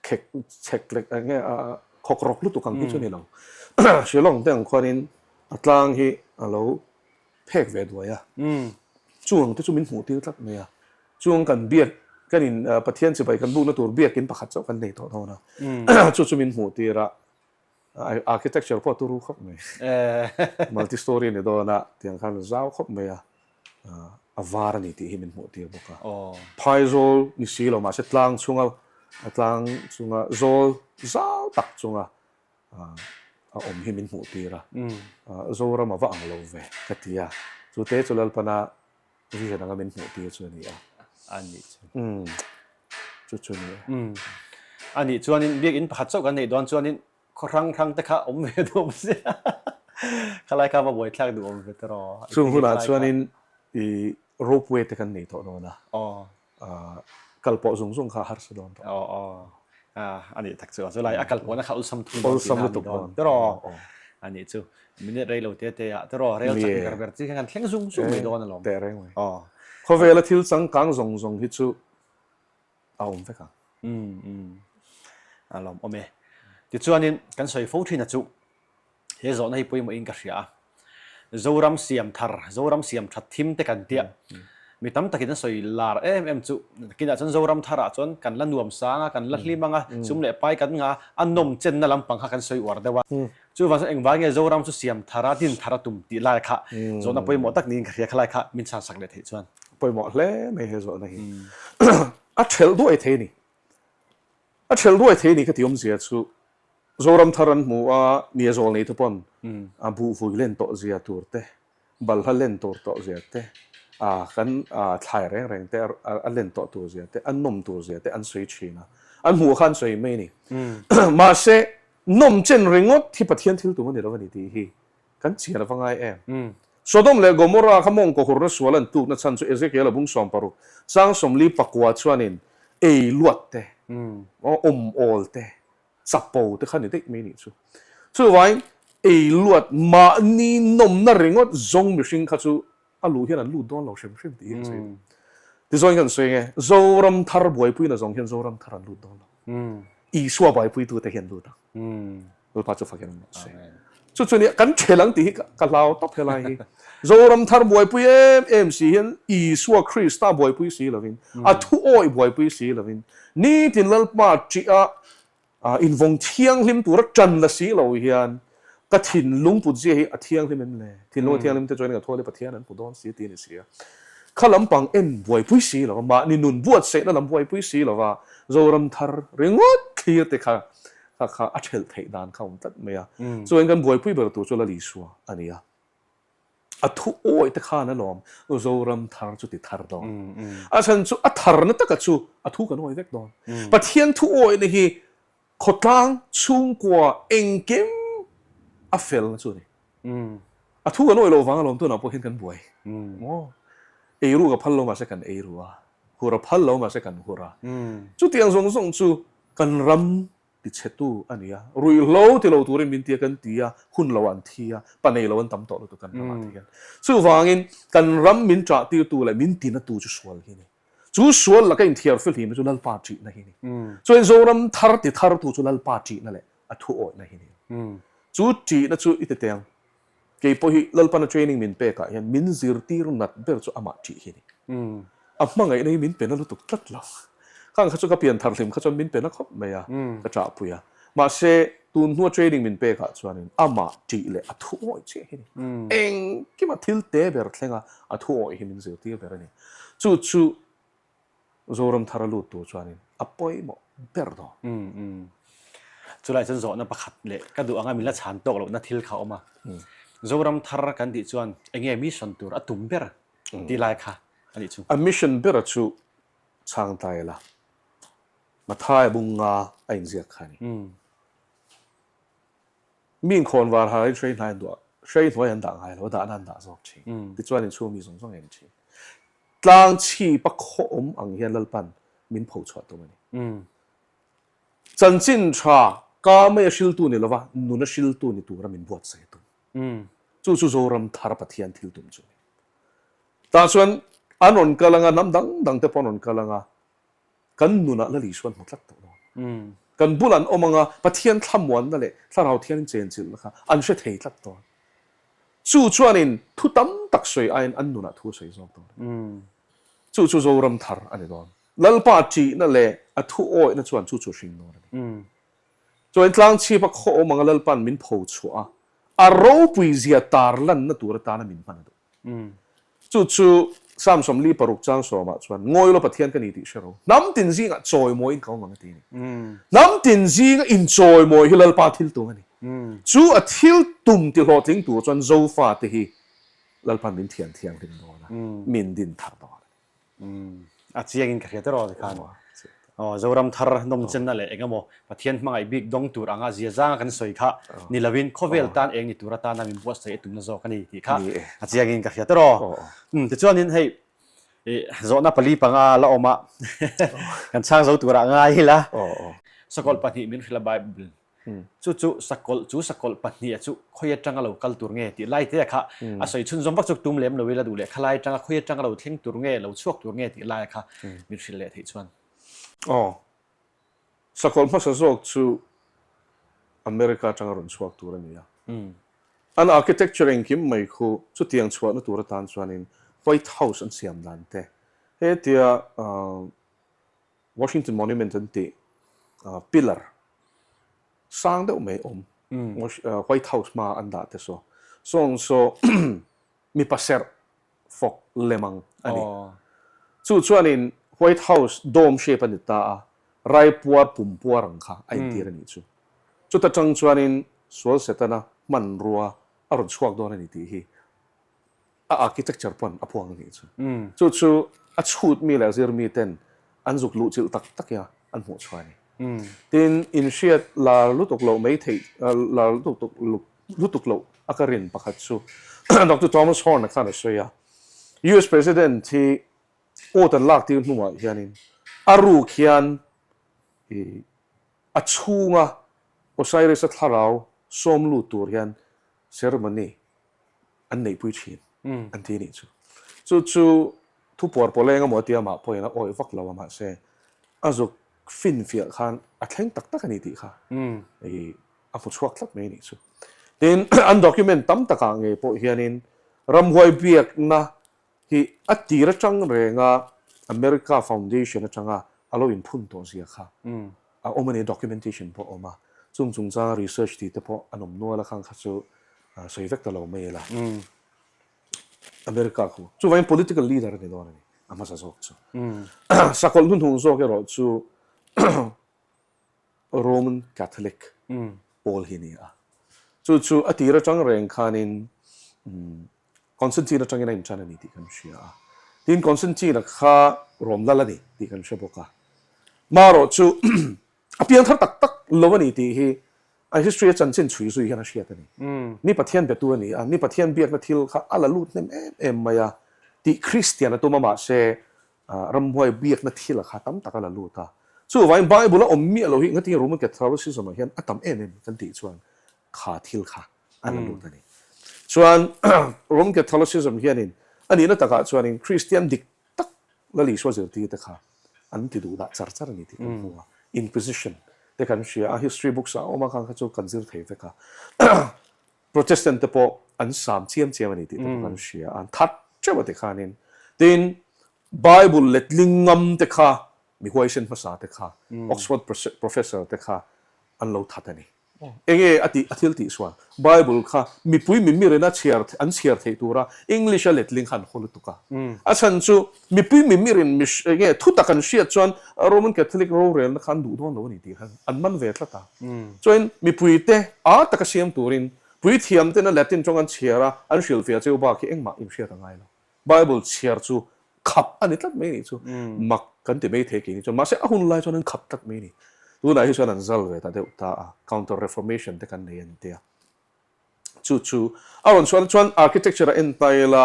S3: khek chhek lek eng nge a khawk rawk lutuk ang hi chu ni lo. Shillong te ang khuanin a tlang hi a lo phek ve duai a. Chung ang te chu min hmuh tir tlat mai a. Chung kan biak kan in Pathian chibai kan bukna tur biakin pakhat chauh kan nei tawh dawn a. Chu chu min hmuh tir a. Architecture pawh a turu khawp mai. Multi story a ni dawn a, tiang khan a zau khawp mai a, a var a ni tih hi min hmuh tir bawk a. Phaizawl ni si lo mahse tlang chunga a tlang chunga zawl zau tak chunga a awm hi min hmuh tir a. Zoram a va ang lo ve ka ti a, chu te chu Lalpana Vision anga min hmuh tir chu a ni a.
S2: A nih chu.
S3: Umm. Chu chu a ni e.
S2: Umm. A nih chuanin biakinn pakhat chauh kan neih dawn chuanin khaw hrang hrang te kha awm ve duh awm sia. Khalai kha va buaithlak duh awm ve tawh.
S3: Chung hunah chuanin i ropeway te kan nei tawh dawn a.
S2: Aw.
S3: Kal pawh zung zung kha a harsa dawn tawh.
S2: Aw aw. A nih tak chu a chulai a kal pawhna kha awlsam thung dawn tihna a ni dawn tiraw? A nih chu minute rei lo te te ah tiraw rel chak ber ber chi kha kan thleng zung zung mai dawn alawm.
S3: Teh reng mai. Khawvela thil changkang zawng zawng hi chu a awm vek ang.
S2: Umm umm a lawm awm e. Tichuanin kan sawi fo thin a chu He zawhna hi pawimawhin ka hria a. Zoram siam thar, Zoram siam that thim te kan tia. Mi tam takin an sawi lar em em chu. Nakinah chuan Zoram tharah chuan kan la nuam sang a, kan la hlim ang a, sum leh pai kan nga, a nawm chenna lampang kha kan sawi uar deuh a. Chuvang chuan engvang nge Zoram chu siam thar a, din thar a tum tih lai kha zawhna pawimawh tak niin ka hria khalai kha min chhansak leh theih chuan.
S3: Pawimawh hle mai he zawhna hi. A thelh duai thei a ni. A thelh duai thei a ni ka ti awmzia chu Zoram thar an hmu a, nia zawl nei te pawn a buh vui len tawh zia tur te, balhla len tur tawh zia te, a kan thlai reng reng te a len tawh tur zia te, a nawm tur zia te an sawi thin a, an hmuh kha an sawi mai a ni. Mahse, nawm chen ringawt hi Pathian thil tum a ni lo a ni tih hi kan chian a va ngai em. Sodom leh Gomorrah kha mawngkaw hurna sual an tlukna chhan chu Ezekiel a bung 60, chang 44 chuanin ei luat te, awm awl te, chapo te kha ni daih mai nih chu. Chuvangin ei luat mahni nawmna ringawt zawng mihring kha chu a luh hian an lut dawn lo hrim hrim tih hi an sawi duh. Tichuan kan sawi nge, Zoram thar buaipuina zawng hian Zoram thar an lut dawn lo. Isua buaipuitute hi an lut ang. Lalpa chu fakin an rawh se. Chu chu nia kan ṭhel ang tih hi ka hlau tawp helai hi. Zoram thar buaipui em em si hian Isua Krista buaipui si lovin, a thu awih buaipui si lovin, nitin Lalpa ṭih a invawng thianghlim tura ṭan la si lo hian ka thinlung put zia hi a thianghlim em le? Thinlung a thianghlim te chuan ka thawl hi Pathian an hmu dawn si tih a ni si a. Kha lampang en buaipui si lova, mahni nun buatsaihna lam buaipui si lova Zoram thar ringawt thlir te kha. Kha kha a thelh theih dan kha a awm tlat mai a. Chuan kan buaipui ber tur chu Lal Isua a ni a. A thu awi te khan alawm Zoram thar chu ti thar dawn. A chhan chu a tharna taka chu a thu kan awi vek dawn. Pathian thu awihna hi khawtlang chhungkua engkim a felna chu a ni. A thu kan awih loh vang alawm tunah pawh hian kan buai. Maw? Eiru ka phal lo mahse kan eiru a, hur a phal lo mahse kan hur a. Chutiang zawng zawng chu kan ram tichhetu a ni a, ruihhlo ti lo turin min tia kan ti a, hun lo an thi a, pa nei lo an tam tawh lutuk kan ramah te hian. Chuvangin kan ram min ṭah tirtu leh min tinatu chu sual hi a ni. Chu sual laka inthiar fihlimna chu Lalpa ṭihna hi a ni. Chuan Zoram thar ti thartu chu Lalpa ṭihna leh a thuawihna hi a ni. Chu ṭihna chu i ti teng. Kei pawh hi Lalpana training min pekah hian min zirtir nat ber chu amah ṭih hi a ni. A hmangaihna hi min pe na lutuk tlat lo. Khang kha chu ka pian thar hlim kha chuan min pe na khawp mai a, ka ṭahpui a. Mahse, tun hnua training min pekah chuanin amah ṭih leh a thuawih chiah hi a ni. Engkima thil te ber thlenga a thuawih hi min zirtir ber a ni. Chu chu Zoram thar a lut tur chuanin a pawimawh ber dawn.
S2: Umm. Chulai chuan zawhna pakhat leh ka duh anga min la chhan tawk lohna thil kha a awm a. Zoram thar kan tih chuan enge mission tur a tum ber tih lai kha a nih chu.
S3: A mission bera chu chhang ta ila, Mathai bunga a inziak kha a ni. Mi inkhawn var har in hrei hnai an duah, hrei hnuai an dah ngai lo, a dahna an dah zawk thin. Tichuan inchhung mi zawng zawng en thin. Tlang chhip a khaw awm ang hian Lalpan min pho chhuah tum a ni. Chanchin tha ka mai a hriltu ni lova, nun a hriltu ni tura min buatsaih a tum. Chu chu Zoram thar Pathian thil tum chu a ni. Tah chuan an rawn kal anga, hnam dang dang te pawh an rawn kal anga, Kan nunah Lal Isua an hmu tlat tawh dawn. Kan bulah an awm anga Pathian thlamuanna leh Thlarau Thiangin chenchilhna kha an hre thei tlat dawn. Chu chuanin thu tam tak sawi aiin an nunah thu a sawi zawk dawn. Chu chu Zoram thar a ni dawn. Lalpa ṭihna leh a thu awihna chuan chu chu a hring dawn a ni. Chuan tlangchhip a khaw awm anga Lalpa'n min pho chhuah a, a ropuizia tarlanna tur atana min hman a duh. Chu chu Psalm 46 chang sawmah chuan, Ngawi lo Pathian ka ni tih hre ro, hnam tin zingah chawimawiin ka awm ang a ti a ni. Hnam tin zinga inchawimawi hi Lalpa thil tum a ni. Chu a thil tum ti hlawhtling tur chuan Zofate hi Lalpa'n min thian thianghlim dawn a, min din thar dawn a ni.
S2: Umm a chiang in ka hria tawh tikhan aw Zoram thar nawm chenna leh eng emaw Pathian hmangaih bik dawng tur anga zia zanga kan sawi kha ni lovin khawvel tan eng ni tur atana min buatsaih a tumna zawk a ni tih kha a chiang in ka hria tawh aw. Umm tichuanin hei ih zawhna pali panga la awm a kan chhang zo turah ngai ila sakawlh pahnih min hrilh a Bible Chu chu sakawlh chu sakawlh pahniha chu khawi atanga lo kal tur nge tih lai te kha a sawi chhunzawm vak chu tum lem lo ila duh leh khalai atanga khawi atanga lo thleng tur nge lo chhuak tur nge tih lai kha min hrilh leh theih chuan.
S3: Aw. Sakawlh hmasa zawk chu America atanga rawn chhuak tur a ni a. An architecture engkim mai khu chutiang chhuahna tur atan chuanin White House an siam dan te hetia Washington Monument an tih pillar sang deuh mai awm White House hma an dah te saw sawng saw mipa serh fawk lem ang a ni. Chu chuanin White House dome shape a ni ta a, raipuar pumpuar ang kha a intir a nih chu. Chuta tang chuanin sual Setana hmanrua a rawn chhuak dawn a ni tih hi a architecture pawn a phuang a nih chu. Chu chu a chhut mi leh a zir mi ten an zuk luh chilh tak tak ia an hmuh chhuah a ni. Tin, inhriat lar lutuk loh mai theih lar lutuk lutuk loh a ka rin pakhat chu Doctor Thomas Horn-a khan a sawi a, US President hi oath an lak tir hnuah hianin a ruk hian i a chhunga Osiris-a thlarau sawm lut tur hian ceremony an neihpui thin an ti nih chu. Chu chu thu puar pawh leng emaw tia mah pawhin a awih vak lo a mahse a zuk finfiah khan a thleng tak tak a ni tih kha i a hmu chhuak tlat mai nih chu. Tin an document tam takah ngei pawh hianin ramhuai biakna hi a tir atang renga America Foundation atanga a lo inphun tawh zia kha a awm a ni, documentation pawh a awm a, chung chungchanga research tih te pawh an awm nual a, khang kha chu sawi vek ta lo mai ila. America khu chuvangin political leader a ni dawn a ni, a hmasa zawk chu. Sakawlh hnuhnung zawk erawh chu. Roman Catholic pawl hi a ni a. Chu chu a tir atang reng khanin Constantine atangin a intan a ni tih kan hria a. Tin, Constantine-a kha Rom lal a ni tih kan hre bawk a. Marawh chu a piang thar tak tak lo a ni tih hi a history a chanchin chhui zui hian a hriat a ni. Ni Pathian betu a ni a, ni Pathian biakna thil kha a la lut hnem em em mai a tih Kristian a tum a mahse ramhuai biakna thil a kha tam tak a la lut a. Chuvangin Bible a awm miah lo hi ngatinge Roman Catholicism ah hian a tam em em kan tih chuan kha thil kha a la lut a ni. Chuan Roman Catholicism hianin a nihna takah chuanin Kristian dik tak Lal Isua zirtir te kha an ti duh dah char char a ni tih kan hmu a. Inquisition te kan hria a, history books ah a awm a khang kha chu kan zir thei vek a. Protestant te pawh an sam chiam chiam a ni tih te pawh kan hria a, an that teuh a tikhanin. Tin, Bible letling ngam te kha mi huaisen hmasa te kha, Oxford professor te kha an lo that a ni. Enge a tih a thil tih sual? Bible kha mipui mimirin a chhiar an chhiar theih tura English a letling kha an haw lutuk a. A chhan chu mipui mimirin enge thutak an hriat chuan Roman Catholic rorelna kha an duh dawn lo a ni tih khan an man ve tlat a. Chuan mipuite a taka siam turin puithiamtena Latin tawng an chhiar a, an hrilhfiah cheu bak hi engmah inhriat a ngai lo. Bible chhiar chu khap a ni tlat mai nih chu. Mak kan ti mai thei keini chuan. Mahse a hun lai chuan an khap tlat mai ni. Tunah hi chuan an zal ve ta deuh ta a, counter reformation te kan nei a ni tia. Chu chu a rawn chhuah chuan architecture a en ta ila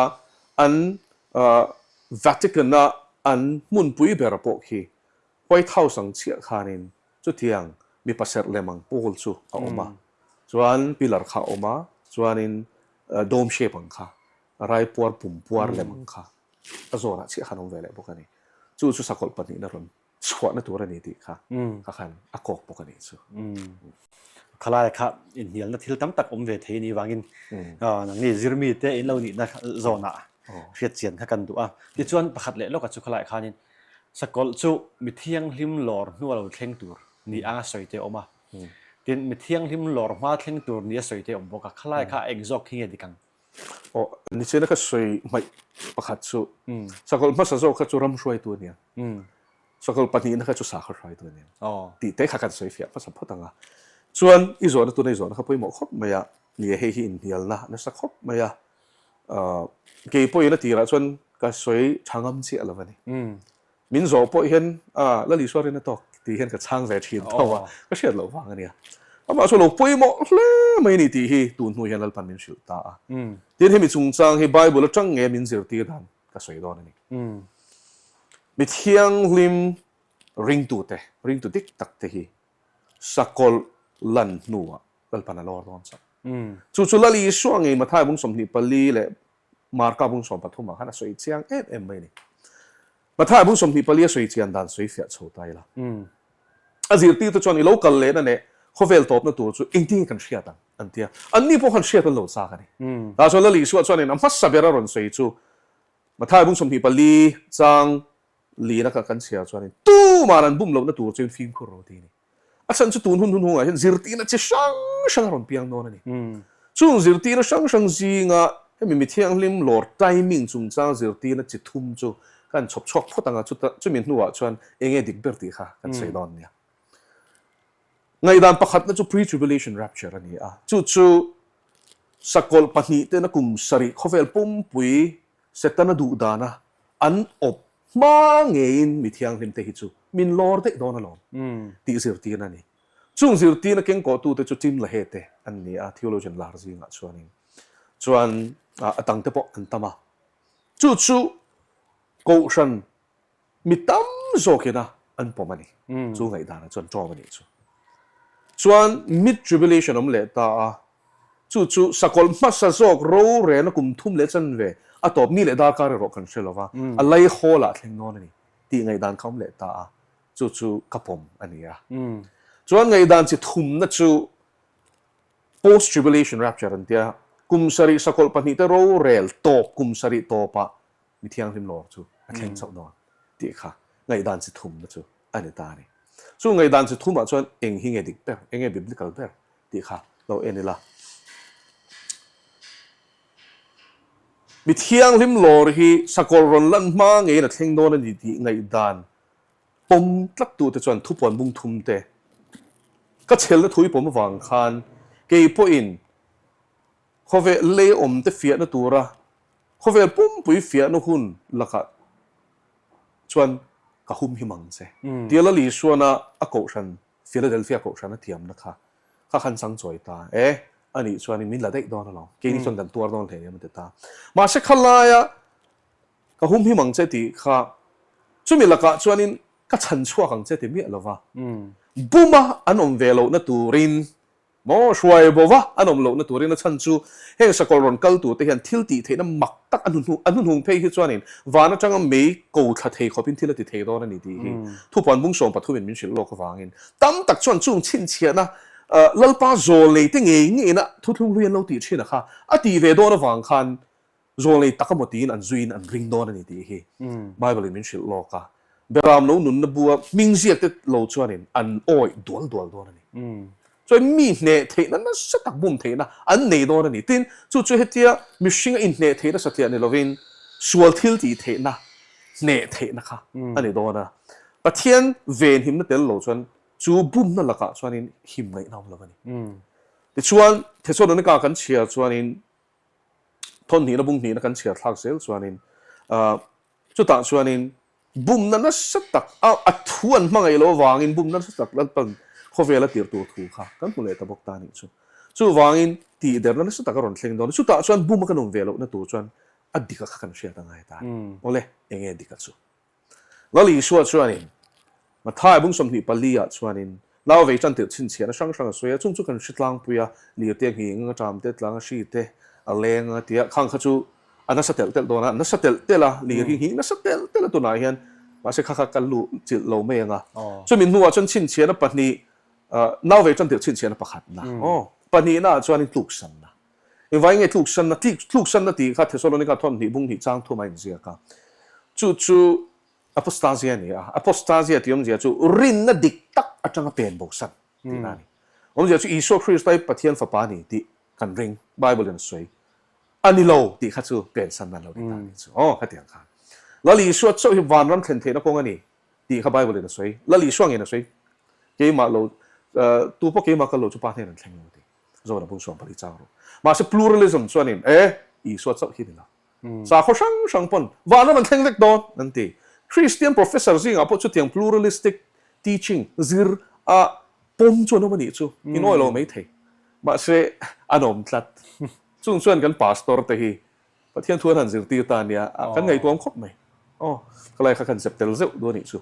S3: an Vatican a an hmunpui ber pawh khi White House ang chiah khanin chutiang mipa serh lem ang pawl chu a awm a. Chuan pillar kha a awm a, chuanin dome shape ang kha Raipuar pumpuar lem ang kha a zawnah chiah khan awm ve leh bawk a ni. Chu chu sakawlh pahnihna rawn chhuahna tur a ni tih kha ka khan a kawk bawk a nih chu.
S2: Khalaia kha inhnialna thil tam tak awm ve thei a nih vangin nangni zirmi te in lo nihna zawnah hriat chian kha kan duh a. Tichuan pakhat leh lawka chu khalaiah khanin sakawlh chu mi thianghlim lawr hnua lo thleng tur ni anga sawi te a awm a. Tin, mi thianghlim lawr hma thleng tur ni a sawi te a awm bawk a. Khalai kha a eng zawk khi nge dik ang?
S3: Aw, nichina ka sawi hmaih pakhat chu sakawlh hmasa zawk kha chu ram hruaitu a nia, sakawlh pahnihna kha chu sakhaw hruaitu a nia tih te kha kan sawi fiah hmasa phawt ang a. Chuan i zawhna tuna i zawhna kha pawimawh khawp mai a, ni e hei hi inhnialna nasa khawp mai a, kei pawhin a tirah chuan ka sawi tha ngam chiah lo a ni. Min zawh pawh hian a Lal Isua rin a tawk tih hian ka chhang ve thin tho a, ka hriat loh vang a nia. Amah chu lo pawimawh hle mai a ni tih hi tun hnu hian Lalpan min hrilh ta a. Tin, hemi chungchang hi Bible atang nge min zirtir dan ka sawi dawn a ni. Mi thianghlim ringtute, ringtu dik tak te hi sakawlh lan hnuah Lalpan a lawr dawn chauh. Chu chu Lal Isua ngei Mathai bung 24 leh Marka bung 13 ah khan a sawi chiang em em mai a ni. Mathai bung 24 a sawi chian dan sawi fiah chho ta ila. A zirtirte chuan i lo kal lehna leh khawvel tawpna tur chu engtin nge kan hriat ang an ti a. Anni pawh khan hriat an lo chak a ni. Tah chuan Lal Isua chuanin a hmasa ber a rawn sawi chu Mathai bung 24 chang lina kha kan chhiar chuanin tuman an bum lohna tur chuin fimkhur ro ti a ni. A chhan chu tun hun hun hungah hian zirtirna chi hrang hrang a rawn piang dawn a ni. Chung zirtirna hrang hrang zinga hemi mi thianghlim lawr timing chungchang zirtirna chi thum chu kan chhawp chhuak phawt ang a, chuta chumi hnuah chuan eng nge dik ber tih kha kan sawi dawn nia. Ngaihdan pakhatna chu pre-tribulation rapture a ni a, chu chu sakawlh pahnihten a kum sarih khawvel pumpui Setana duh dana an awp Hma ngeiin mi thianghlimte hi chu min lawr daih dawn alawm tih zirtirna a ni. Chung zirtirna kengkawhtute chu Tim LaHaye te an ni a, theologian lar zingah chuanin chuan a dangte pawh an tam a. Chu chu Kohhran mi tam zawkina an pawm a ni. Chu ngaihdanah chuan ṭawm a nih chu. Chuan mid-tribulation awm leh ta a, Chu chu sakawlh hmasa zawk rorelna kum thum leh chanve a tawp ni leh darkar erawh kan hre lova, a lei hawl ah thleng dawn a ni tih ngaihdan kha awm leh ta a, chu chu ka pawm a ni a. Chuan ngaihdan chi thumna chu post tribulation rapture an tia, kum sarih sakawlh pahnihte rorel tawp kum sarih tawpah mi thianghlim lawr chu a thleng chauh dawn tih kha ngaihdan chi thumna chu a ni ta a ni. Chu ngaihdan chi thumah chuan eng hi nge dik ber, eng nge biblical ber tih kha lo en ila. Mi thianghlim lawr hi sakawlh rawn lan hma ngeiin a thleng dawn a ni tih ngaihdan pawm tlattute chuan thupuan bung thum te. Ka chhelna thu i pawm avang khan kei pawhin khawvel lei awmte fiahna tura khawvel pumpui fiahna hun lakah chuan ka humhim ang che. Tia Lal Isuana a kohhran Philadelphia kohhran a thiamna kha kha khan chang chawi ta e, anih chuanin min la daih dawn alawm, keini chuan kan tuar dawn hle em a ti ta. Mahse khalaia ka humhim ang che tih kha chumi lakah chuanin ka chhan chhuak ang che ti miah lova, buma an awm ve lohna turin Maw hruai bo va an awm lohna turin a chhan chu heng sakawlh rawn kal turte hian thil tih theihna mak tak a hnuhnung a hnuhnung phei hi chuanin van atanga mei ko thla thei khawpin thil a ti thei dawn a ni tih hi thupuan bung sawm pathumin min hrilh lawk avangin tam tak chuan chung chhinchhiahna Lalpa zawl neite ngei ngeina thuthlung hlui an lo tih thin a kha a tih ve dawn avang khan Zawlnei tak emaw tiin an zuiin an ring dawn a ni tih hi Bible in min hrilh lawk a. Beram lo nunna bua hming ziak te lo chuanin an awih dual dual dawn a ni. Chuan mi hneh theihna nasa tak bum theihna an nei dawn a ni. Tin, chu chu hetia mihringa inhneh theihna satliah ni lovin sual thil tih theihna, hneh theihna kha a ni dawn a. Pathian venhimna tel lo chuan chu bumna lakah chuanin him ngaihna awm lo a ni. Tichuan, Thesalonika kan chhiar chuanin Thawn hnihna bung hnihna kan chhiar thlak zel chuanin chutah chuanin bumna nasa tak a a thu an hmangaih loh avangin bumna nasa tak Lalpan khawvel a tir tur thu kha kan hmu leh ta bawk ta a nih chu. Chuvangin tihderna nasa tak a rawn thleng dawn a, chutah chuan buma kan awm ve lohna tur chuan a dika kha kan hriat a ngai ta a ni. Awle, enge dika chu? Lal Isua chuanin Mathai bung 24 ah chuanin nau vei tan tirh chhinchhiahna hrang hrang a sawi a, chung chu kan hre tlangpui a, lirte a nghing a, ṭam te tlang a, hri te a leng a tia, khang kha chu a nasa telh telh dawn a, a nasa telh telh a, lir hi nghing nasa telh telh a tunah hian mahse kha kha ka luh chilh lo mai ang a. Chumi hnuah chuan chhinchhiahna pahnih, nau vei tan tirh chhinchhiahna pakhatna, aw, pahnihna ah chuanin tluksanna. Engvai nge tluksanna, tluksanna tih kha Thesalonika thawn hnih bung hnih chang thum a inziak a. Chu chu apostasia a ni a. Apostasia tih awmzia chu rinna dik tak atanga pen bosan tihna a ni. Awmzia chu Isua Krista hi Pathian fapa a ni tih kan ring, Bible in a sawi a ni lo tih kha chu pensan nan lo ti ta a nih chu. Aw, khatiang khan. Lal Isua chauh hi vanram thlen theihna kawng a ni tih kha Bible in a sawi. Lal Isua ngeiin a sawi. Keimah lo, tu pawh keimah kal lo chu Pa hnen an thleng lo a ti. Zawn a bung 14 chang rawh. Mahse pluralism chuanin e Isua chauh hi ni lo. Sakhaw hrang hrang pawn vanram an thleng vek dawn an ti. Christian professor zingah pawh chutiang pluralistic teaching zir a pawm chu an awm a nih chu. In awih lo mai thei. Mahse an awm tlat. Chung chuan kan pastor te hi Pathian thu an han zirtir ta nia, kan ngaihtuam khawp mai. Aw, ka lai kha khan zep tel zeuh duh a nih chu.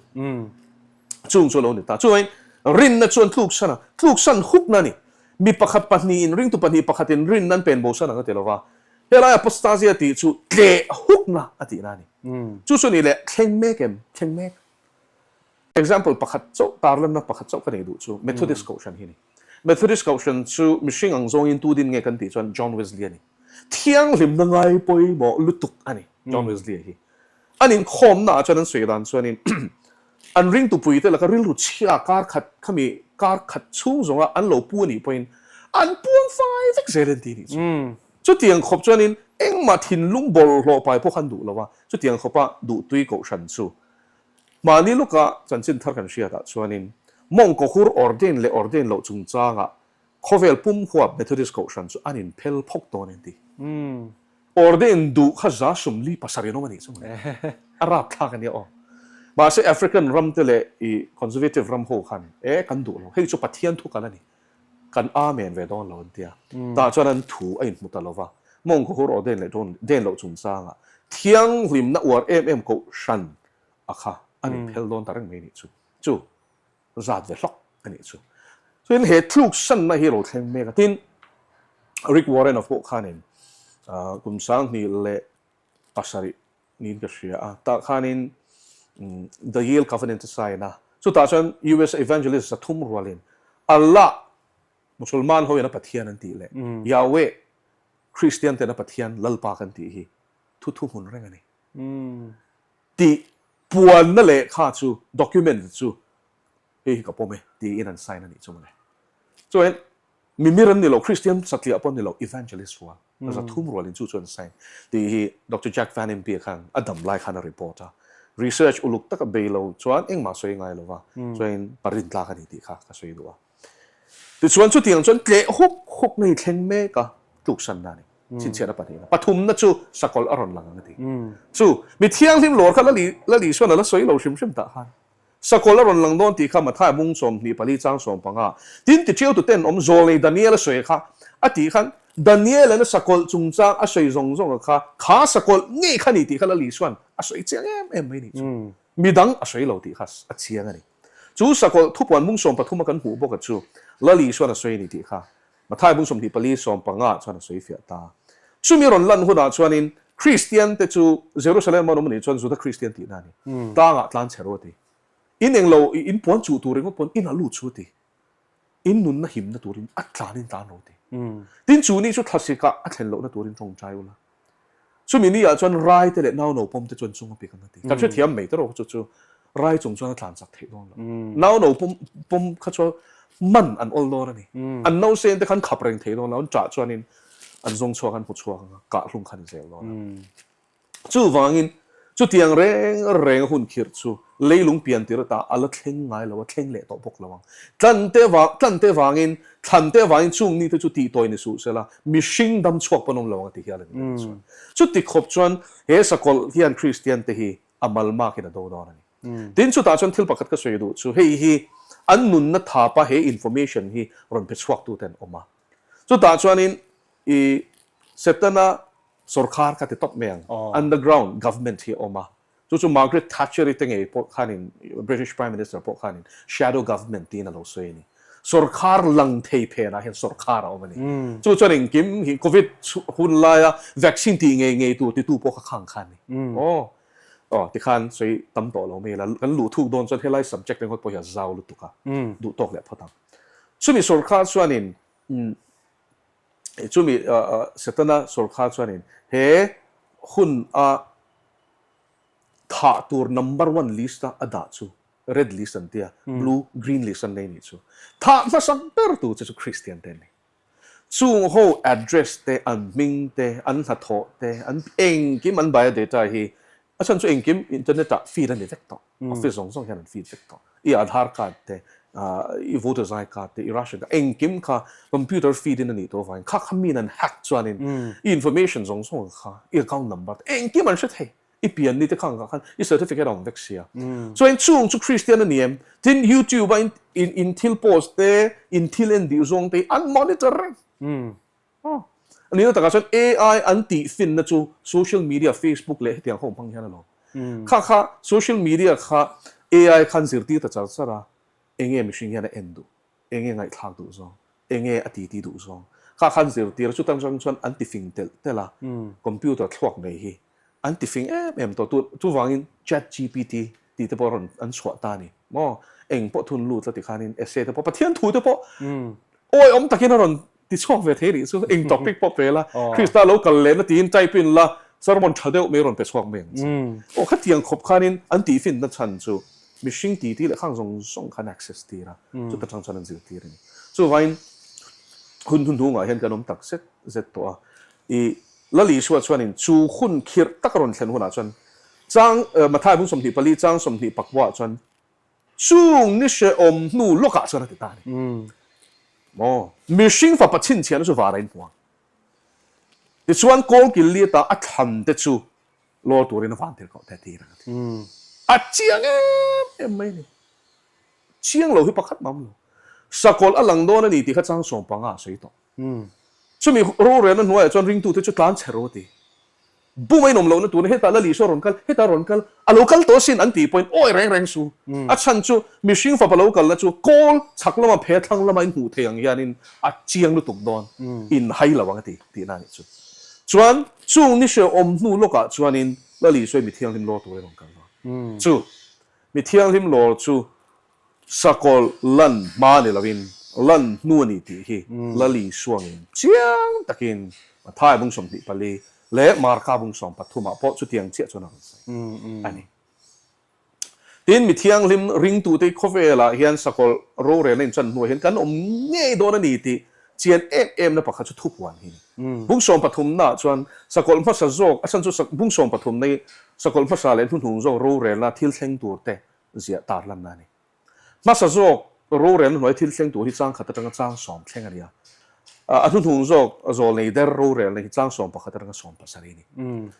S3: Chung chu a lo ni ta. Chuan rinna chuan tluksan a, tluksan hukna a ni. Mi pakhat pahnihin, ringtu pahnih pakhatin rinna an pen bosan ang a ti lo va. Helai apostasia tih chu tleh hukna a tihna a ni. Chu chu ni leh thleng mek em? Thleng mek. Example pakhat chauh, tarlanna pakhat chauh ka nei duh chu Methodist Kohhran hi a ni. Methodist Kohhran chu mihring ang zawngin tu din nge kan tih chuan John Wesley a ni. Thianghlimna ngai pawimawh lutuk a ni John Wesley-a hi. An inkhawmnaah chuan an sawi dan chuanin an ringtupuite laka rilru chhia kar khat khami kar khat chhung zawnga an lo pu a nih pawhin an puang fai vek zel an ti a nih chu. Chutiang khawp chuanin engmah thinlung bawlhhlawh pai pawh khan duh lo a, chutiang khawpa duhtui Kohhran chu Mahni lawka chanchin thar kan hriatah chuanin mawngkaw hur ordain leh ordain loh chungchangah khawvel pum huap Methodist Kohhran chu an inphel phawk dawn an ti. Ordain duh kha 47 an awm a nih chu mawle. A rapthlak a nia aw. Mahse African ram te leh i Conservative ram ho khan e kan duh lo, hei chu Pathian thu kal a ni, kan amen ve dawn lo an ti a. Tah chuan an thu a inhmu ta lo va, mawngkaw hur ordain leh dawn loh chungchangah thianghlimna uar em em Kohhran a kha an inphel dawn ta reng mai a nih chu. Chu zat ve hlawk a nih chu. Chuan he tluksanna hi ro thleng mek a. Tin, Rick Warren-a pawh khanin kum 2007 niin ka hria a, tah khanin The Yale Covenant a sign a. Chutah chuan US evangelist 300 rualin Allah, Musulman hoin a Pathian an tih leh Yahweh, Kristian ten a Pathian Lalpa kan tih hi thu thuhmun reng a ni. Tih puanna lehkha chu, document chu, hei hi ka pawm e tiin an sign a nih chu mawle. Chuan mimir an ni lo, Kristian satliah pawh an ni lo, evangelist rual, 300 rualin chu chu an sign tih hi Doctor Jack Van Impe khan a dam lai khan a report a. Research uluk taka bei lo chuan engmah sawi ngai lo va, chuan parin tlak a ni tih kha ka sawi duh a. Tichuan chutiang chuan tleh huk huk na hi thleng mek a, tluksanna a ni. Chhinchhiahna pahnihna. Pathumna chu sakawlh a rawn lang ang a ti. Chu mi thianghlim lawr kha Lali Isuan a la sawi lo hrim hrim tah khan sakawlh a rawn lang dawn tih kha Mathaia bung 24 chang 15 tin tiṭiautu ten awm zawlnei Daniel a sawi kha a tih khan Daniel-an a sakawlh chungchang a sawi zawng zawng a kha kha sakawlh ngei kha ni tih kha Lali Isuan a sawi chiang em em mai ni chu. Midang a sawi lo tih kha a chiang a ni. Chu sakawlh thupuan bung 13 a kan hmuh bawk a chu Lali Isuan a sawi a ni tih kha Mathai bung 24 15 chuan a sawi fiah ta. Chumi rawn lan hunah chuanin Kristian te chu Jerusalem an awm anih chuan Juda Kristian tihna a ni. Tlangah tlan chhe rawh a ti. In englo i in puan chuh tur ringawt pawn in a lut chu a ti. In nunna himna turin a tlanin tlan rawh a ti. Tin chu ni chu thlasikah a thlen lohna turin tawngtai ula. Chumi ni ah chuan rai te leh nau no pawm te chuan chung a pik ang a ti. Kan hrethiam mai te rawh chu chu rai chung chuan a tlan chak theih dawn lo. Nau no pawm pawm kha chu man an awl dawn a ni. An no sen te khan khap reng thei dawn lo, an ṭah chuanin an zawng chhuak an hmu chhuak ang a, kah hlung khan zel dawn a. Chuvangin chutiang reng reng a hun khirh chu leilung pian tir ata a la thleng ngai lo a, thleng leh tawh bawk lo ang. Tlan te vang tlan te vangin Thlan te avangin chung ni te chu tihtawi ni suh sela, mihring dam chhuak pawn awm lo ang a ti hial a ni ka chuan. Chuti khawp chuan he sakawlh hian Kristian te hi a malmakin a do dawn a ni. Tin chutah chuan thil pakhat ka sawi duh chu hei hi an nunna thapa he information hi rawn pe chhuak tu te an awm a. Chutah chuanin i Setana sawrkhar kha ti tawp mai ang, underground government hi a awm a. Chu chu Margaret Thatcher-i te ngei pawh khanin, British Prime Minister pawh khanin shadow government tiin a lo sawi a ni. Sawrkhar lang thei phenah hian sawrkhar a awm a ni. Chu chuan engkim hi Covid hun laia vaccine tih ngei ngei tur titu pawh kha khang kha a ni. Aw, aw tikhan sawi tam tawh lo mai ila, kan luh thuk dawn chuan helai subject ringawt pawh hi a zau lutuk a, duh tawk leh phawt ang. Chumi sawrkhar chuanin chumi Setana sawrkhar chuanin he hun a Thah tur number one list a a dah chu red list an tia, blue, green list an nei nih chu. Thah hmasak ber tu che chu Christian te an ni. Chung ho address te, an hming te, an hnathawh te, an engkim an biodata hi a chhan chu engkim internet ah feed a ni vek tawh. Office zawng zawng hian an feed vek tawh. I Aadhaar card te, i voters I card te, i ration card, engkim kha computer feed in a nih tawh avangin kha kha min an hack chuanin i information zawng zawng kha, i account number te, engkim an hre thei. I pian ni te kha ang khan i certificate a awm vek sia. Chuan chung chu Christian a ni em? Tin YouTube a in thil post te, in thil en dih zawng te hi an monitor reng. A nihna takah chuan AI an tih finna chu social media Facebook leh hetiang ho hmang hian a lo. Kha kha social media kha AI khan zirtir ta char char a, enge mihring hian a en duh, enge ngaihthlak duh zawng, enge a titi duh zawng. Kha khan zirtir a, chutang chang chuan an tifing telh telh a, computer thluak nei hi An ti fing em em tawh tu chuvangin chat gpt tih te pawh rawn an chhuah ta a ni maw? Eng pawh thun lut la ti khanin essay te pawh Pathian thu te pawh awi awm takin a rawn ti chhuak ve thei rih chu eng topic pawh pe la Krista lo kal lehna tiin type in la sermon tha deuh mai rawn pe chhuak mai ang che. Aw khatiang khawp khanin an tih finna chhan chu mihring titi leh khang zawng zawng khan access tir a chuta tang chuan an zirtir a ni. Chuvangin hun hnuhnungah hian kan awm tak zet zet tawh a i Lal Isua chuanin chu hun khirh tak a rawn thlen hunah chuan chang Mathai bung 24 chang 24 ah chuan chung ni hrehawm hnu lawkah chuan a ti ta a ni. Maw? Mihring fapa chhinchhiahna chu vara in hmu ang. Tichuan kawlkil li ata a thlan te chu lawr turin a van tir koh te a tir ang a ti. A chiang em em mai a ni. Chiang lo hi pakhat mah a awm lo. Sakawlh a lang dawn a ni tih kha chang 15 a sawi tawh. Chumi rorelna hnuaiah chuan ringtute chu tlan chhe rawh a ti. Bum a inawm lohna turin hetah Lal Isua rawn kal, hetah rawn kal, a lo kal tawh asin an tih pawhin awi reng reng su. A chhan chu mihring fapa lo kalna chu kawl chhak lama phe thlang lama in hmuh thei ang hianin a chiang lutuk dawn, in hai lo ang a ti tihna a nih chu. Chuan chung ni hrehawm hnu lawkah chuanin Lal Isua hi mi thianghlim lawr turin rawn kal dawn. Chu mi thianghlim lawr chu Sakawlh lan hma ni loin lan hnu a ni tih hi Lali Suangin chiang takin Mathai bung 24 leh Marka bung 13 ah pawh chutiang chiah chuan a rawn sawi a ni. Tin, mi thianghlim ringtute khawvelah hian sakawlh rorelna inchan hnuah hian kan awm ngei dawn a ni tih chian em emna pakhat chu thupuan hi a ni. Bung 13 naah chuan sakawlh hmasa zawk, a chhan chu bung 13 na hi sakawlh hmasa leh hnuhnung zawk rorelna thil thleng turte ziah tar lanna a ni. Hmasa zawk Rorelna hnuai thil thleng tur hi chang khat atanga chang sawm thleng a ni a. A hnuhnung zawk zawlnei der rorelna hi chang 11 atanga 17 a ni.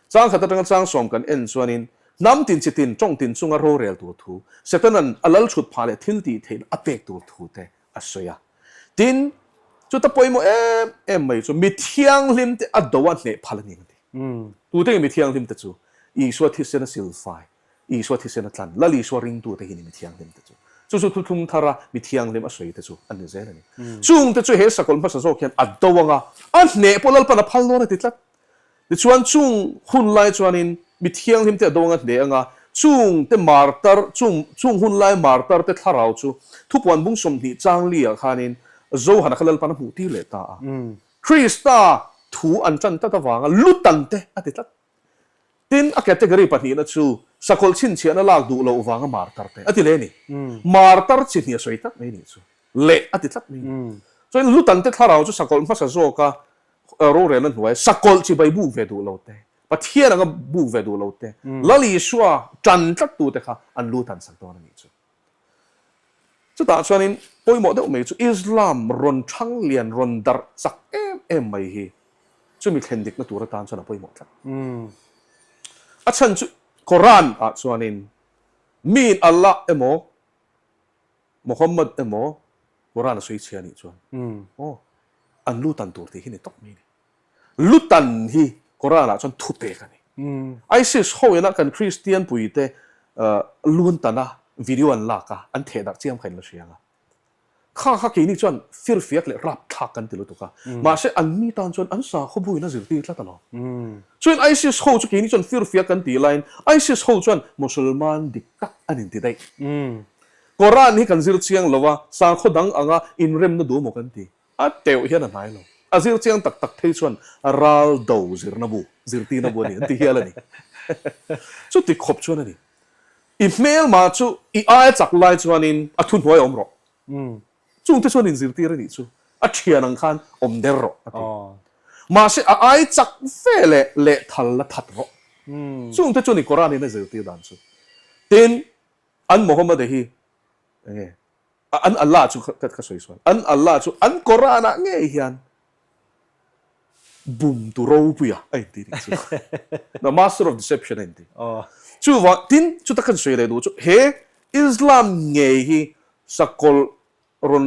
S3: Chang khat atanga chang sawm kan en chuanin hnam tin chi tin tawng tin chunga rorel tur thu, Setanan a lal thut phah leh thil tih theihna a pek tur thu te a sawi a. Tin, chuta pawimawh em em mai chu mi thianghlim te a do a hneh phal a ni ang a ti. Tute nge mi thianghlim te chu? Isua thisen a silfai Isua thisen a tlan, Lal Isua ringtute hi ni mi thianghlimte chu. Chu chu thuthlung thara mi thianghlim a sawite chu an ni zel a ni. Chungte chu he sakawlh hmasa zawk hian a do ang a, a hneh pawh Lalpan a phal dawn a ti tlat. Tichuan chung hun lai chuanin mi thianghlimte a do ang a hneh ang a, chungte martar, chung chung hun lai martarte thlarau chu thupuan bung 20 changli ah khanin Johana kha Lalpan a hmuh tir leh ta a. Krista thu an tan tlat avanga lutante a ti tlat. Tin, a category pahnihna chu sakawlh chhinchhiahna lak duh loh vanga martar te a ti leh a ni. Martar chi hnih a sawi tlat mai nih chu leh a ti tlat mai ni. Chuan Lutante thlarau chu sakawlh hmasa zawka rorelna hnuai sakawlh chibai buk ve duh lo te, Pathian anga buk ve duh lo te, Lal Isua tan tlattute kha an lu tan sak dawn a nih chu. Chutah chuanin pawimawh deuh mai chu Islam rawn thang lian rawn darh chak em em mai hi chumi thlen dikna tur atan chuan a pawimawh tlat. A chhan chu Quran ah chuanin miin Allah emaw Muhammad emaw Quran a sawi chhia anih chuan aw an lu tan tur tih hi ni tawp mai a ni. Lutan hi Quran ah chuan thupek a ni. ISIS ho ina kan Kristian puite lun tana video an lak a, an theh darh chiam kha in la hria ang a. Kha kha keini chuan firfiak leh rapthlak kan ti lutuk a. Mahse an mi tan chuan an sakhaw buin a zirtir tlat alawm. Chuan ISIS ho chu keini chuan firfiak kan tih laiin ISIS ho chuan Musulman dik tak an inti daih. Quran hi kan zir chiang lo a, sakhaw dang anga inremna duh maw kan ti. A teuh hian a hnai lo. A zir chiang tak tak phei chuan ral do zirna bu, zirtirna bu a ni an ti hial a ni. Chuti khawp chuan a ni. I hmelma chu i aia chak lai chuanin a thuhnuai awm rawh. Chungte chuan inzirtir a nih chu a thian ang khan awm der rawh a ti. Mahse a ai chak ve leh lehthal la that rawh. Chungte chuan i Koran in a zirtir dan chu. Tin, an Mohammad-a hi enge? An Allah chu ka sawi sual. An Allah chu an Quran ah ngei hian bum tu ropuia a inti nih chu. The master of deception a inti. Chuvang tin chuta kan sawi leh duh chu he Islam ngei hi sakawlh rawn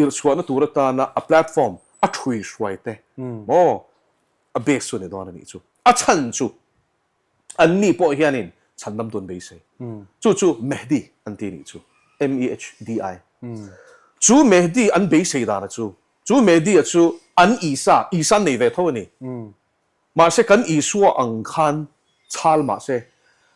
S3: irhchhuahna tur atana a platform a thui hruai te maw a base chu a ni dawn a nih chu. A chhan chu Anni pawh hianin chhandam tun beisei. Chu chu Mehdi an ti nih chu, M-E-H-D-I. Chu Mehdi an beisei dana chu, chu Mehdi-a chu an Isa, Isa an nei ve tho a ni. Mahse kan Isua ang khan chhal mahse,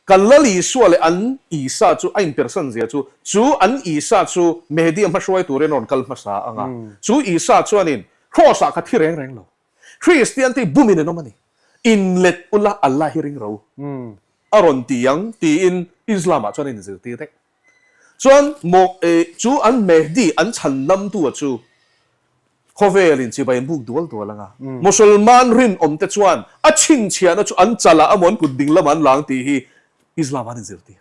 S3: kan Lal Isua leh an Isa chu a inpersan zia chu, chu an Isa chu Mehdi-a hmahruai turin a rawn kal hmasa ang a, chu Isa chuanin Kraws-ah kha thi reng reng lo. Kristian te bumin an awm a ni. Inlet ula Allah hi ring ro a rawn ti ang tiin Islam ah chuan a inzirtir daih. Chuan maw chu an Mehdi an chhan lamtu a chu khawvel in chibai an buk dual dual ang a. Musulman rinawm te chuan a chhinchhiahna chu an chal ah emaw an kut ding lamah an lang tih hi Islam ah an inzirtir.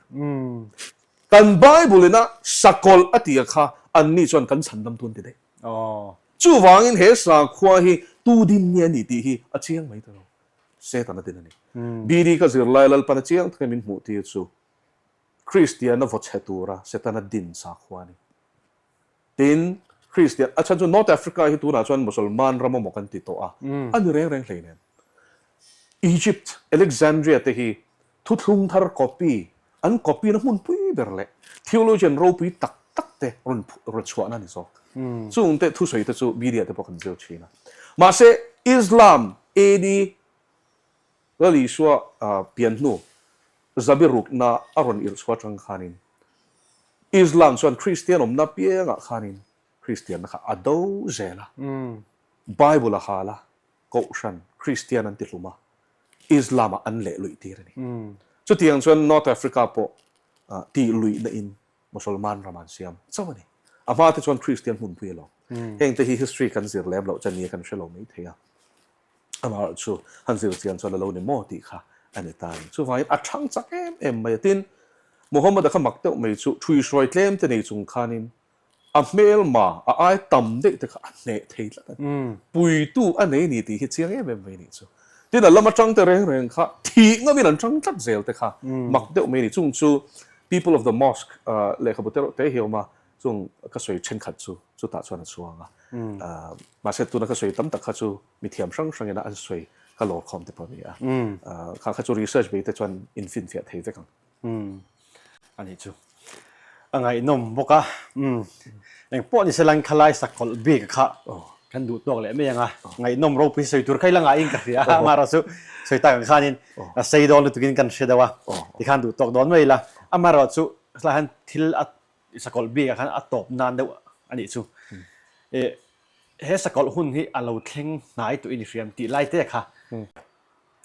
S3: Kan Bible in a sakawlh a tih a kha anni chuan kan chhan lamtu an ti daih. Chuvangin he sakhua hi tu din nge a nih tih hi a chiang mai ta lo. Satan a din a ni. BD ka zirlai Lalpan a chiang takin min hmuh tir chu Kristiana vaw chhe tura Setana din sakhua a ni. Tin, Kristian, a chhan chu North Africa hi tunah chuan Musalman ram emaw kan ti tawh a, a ni reng reng hleinem. Egypt, Alexandria te hi thuthlung thar copy An copy na hmunpui ber leh theologian ropui tak tak te rawn rawn chhuahna a ni zawk. Chung te thusawi te chu media te pawh kan zir thin a. Mahse Islam AD Lal Isua pian hnu zabi rukna a rawn irh chhuah atang khanin Islam chuan Kristian awmna piangah khanin Kristianna kha a do zel a. Bible a hal a, Kohhran Kristian an ti hlum a, Islam ah an leh luih tir a ni. Chutiang chuan North Africa pawh tih luihna in Musalman ram an siam chauh a ni. A hma te chuan Kristian hmunpui a lo. Heng te hi history kan zir lem loh chuan ni a kan hre lo mai thei a. Amaherawh chu han zir chian chuan a lo ni maw tih kha a ni ta a ni. Chuvangin a thang chak em em mai a. Tin, Muhammad-a kha mak deuh mai chu ṭhuihruai tlem te nei chung khanin. A hmelma a ai tam daih te kha a hneh thei tlat a ni. Puitu a nei ni tih hi chiang em em mai nih chu. Tin a lam atang te reng reng kha thih ngamin an tang tlat zel te kha mak deuh mai a ni. Chung chu People of the Mosque lehkhabu te erawh te hi a awm a, chung ka sawi thenkhat chu chutah chuan a chuang a. Mahse tuna ka sawi tam tak kha chu mithiam hrang hrangin a an sawi ka lawrkhawm te pawh a ni a. Kha kha chu research bei te chuan infinfiah thei vek ang.
S2: Umm a nih chu a ngaihnawm bawk a, umm engpawh ni sela khalai sakawlh bik kha kan duh tawk leh mai ang a, ngaihnawm ropui sawi tur kha ila ngaihin ka hria a, amaherawhchu sawi tak ang khanin a sei dawn lutukin kan hre deuh a, tikhan duh tawk dawn mai ila, amaherawhchu helaiah hian thil a sakawlh bikah khan a tawp nan deuh a nih chu, eh he sakawlh hun hi a lo thleng hnai tawhin i hriam tih lai te kha.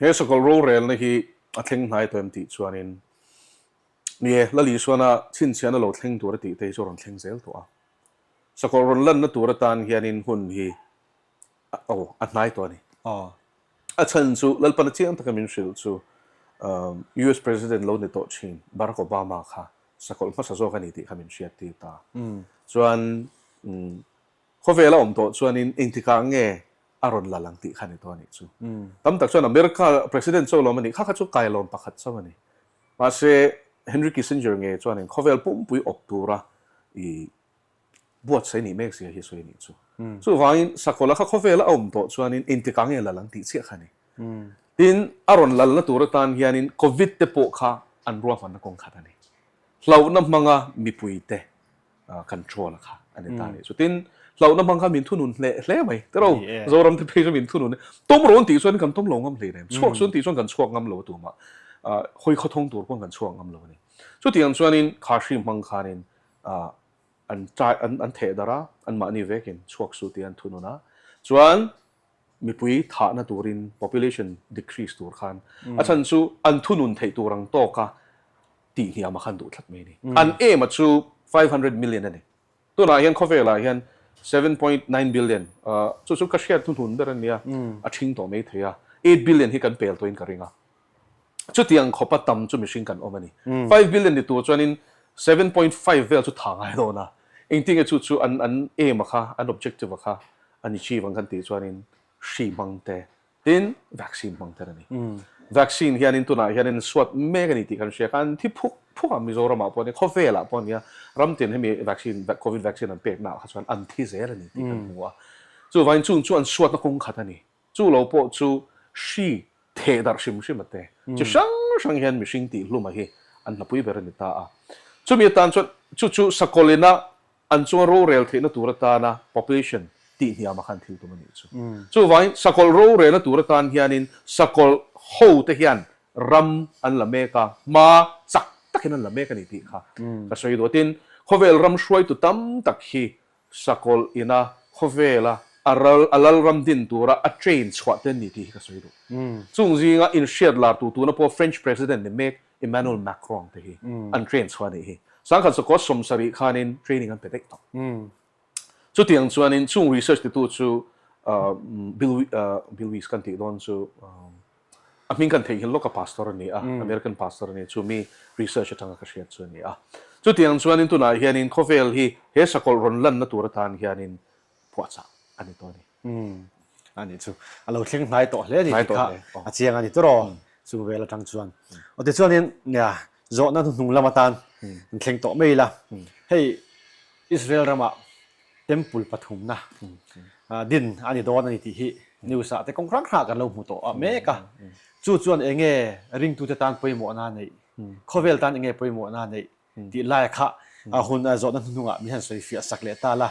S3: He sakawlh rorelna hi a thleng hnai tawh em tih chuanin ni e, Lal Isuana chhinchhiahna lo thleng tur a tih te hi chu a rawn thleng zel tawh a. Sakawlh rawn lanna tur atan hianin hun hi aw a hnai tawh a ni. A chhan chu Lalpana chiang taka min hrilh chu US President lo ni tawh thin Barack Obama kha sakawlh hmasa zawk a ni tih kha min hriattir ta. Chuan Khawvel a awm tawh chuanin engtikah nge a rawn la lang tih kha ni tawh a nih chu. Tam tak chuan America President chaw lawm a nih kha kha chu kailawm pakhat chauh a ni. Mahse Henry Kissinger nge chuanin khawvel pumpui awp tura i buatsaih nih mek zia hi sawi a nih chu. Chuvangin Sakawlh a kha khawvel a awm tawh chuanin engtikah nge la lang tih chiah kha a ni. Tin, a rawn lalna tur atan hianin Covid te pawh kha an ruahmanna kawng khat a ni. Hlauhna hmanga mipuite control a kha a ni ta a nih chu. Tin, hlauhna hmang kha min thunun hle hle mai. Tiraw, Zoram te phei chu min thunun. Tawm rawn tih chuan kan tawm lo ngam hlei nem. Chhuak chuan tih chuan kan chhuak ngam lo a tumah. Hawi khawthawng tur pawn kan chhuak ngam lo a ni. Chutiang chuanin kha hri hmang khanin an chai an an theh darh a, anmahni vekin chhuak su tih an thunun a. Chuan mipui thahna turin population decrease tur khan a chhan chu an thunun theih tur ang tawka tih hniam a khan duh tlat mai a ni. An aim a chu 500 million a ni. Tunah hian khawvelah hian 7.9 billion, chu chu ka hriat hnuhnun ber a nia, a ṭhing tawh mai thei a, 8 billion hi kan pel tawhin ka ring a. Chutiang khawpa tam chu mihring kan awm a ni. 5 billion ni tur chuanin 7.5 vel chu tha ngai dawn a. Engtinge chu chu an an aim a kha, an objective a kha an achieve ang kan tih chuanin hri hmang te, Tin, vaccine hmang ther a ni. Vaccine hianin tunah hianin suat mek a ni tih kan hria kha an thi phuk phuk a, Mizoramah pawh a ni, khawvelah pawh a ni a, ram tin hemi vaccine, covid vaccine an peknaah kha chuan an thi zel a ni tih kan hmu a. Chuvangin chung chu an suatna kawng khat a ni. Chu lo pawh chu hri theh darh hrim hrim a te. Chi hrang hrang hian mihring tih hluma hi an hnapui ber a ni ta a. Chumi atan chuan chu chu sakawlina An chunga rorel theihna tur atana population tih hniamah khan thil tum a nih chu. Chuvangin sakawlh rorelna tur atan hianin sakawlh hote hian ram an la mek a, hma chak takin an la mek a ni tih kha ka sawi duh a. Tin, khawvel ram hruaitu tam tak hi sakawlh ina khawvela a ral a lal ram din tura a train chhuah te an ni tih hi ka sawi duh. Chung zinga inhriat lar tu tuna pawh French President ni mek Emmanuel Macron te hi an train chhuah a nih hi. Sangkhat sakawt 70 khanin training an pe daih tawh. Chutiang chuanin chung research titu chu Bill Bill Wies kan tih dawn chu a hming kan theihnghilh lawk a pastor a ni a, American pastor a ni chu mi research atanga ka hriat chu a ni a. Chutiang chuanin tunah hianin khawvel hi he sakawlh rawn lanna tur atan hianin phuahchah a ni tawh a ni.
S2: Umm a nih chu a lo thleng hnai tawh hle a ni tih kha a chiang a ni tawh aw chu vel atang chuan. Aw tichuanin nia zawhna hnuhnung lam atan an thleng tawh mai ila hei Israel ramah temple pathumna din a ni dawn a ni tih hi news ah te kawng hrang hrangah kan lo hmu tawh mek a chu chuan eng nge ringtute tan pawimawhna a neih khawvel tan eng nge pawimawhna a neih Tih lai kha a hun a zawhna hnuhnungah min han sawi fiah sak leh ta la,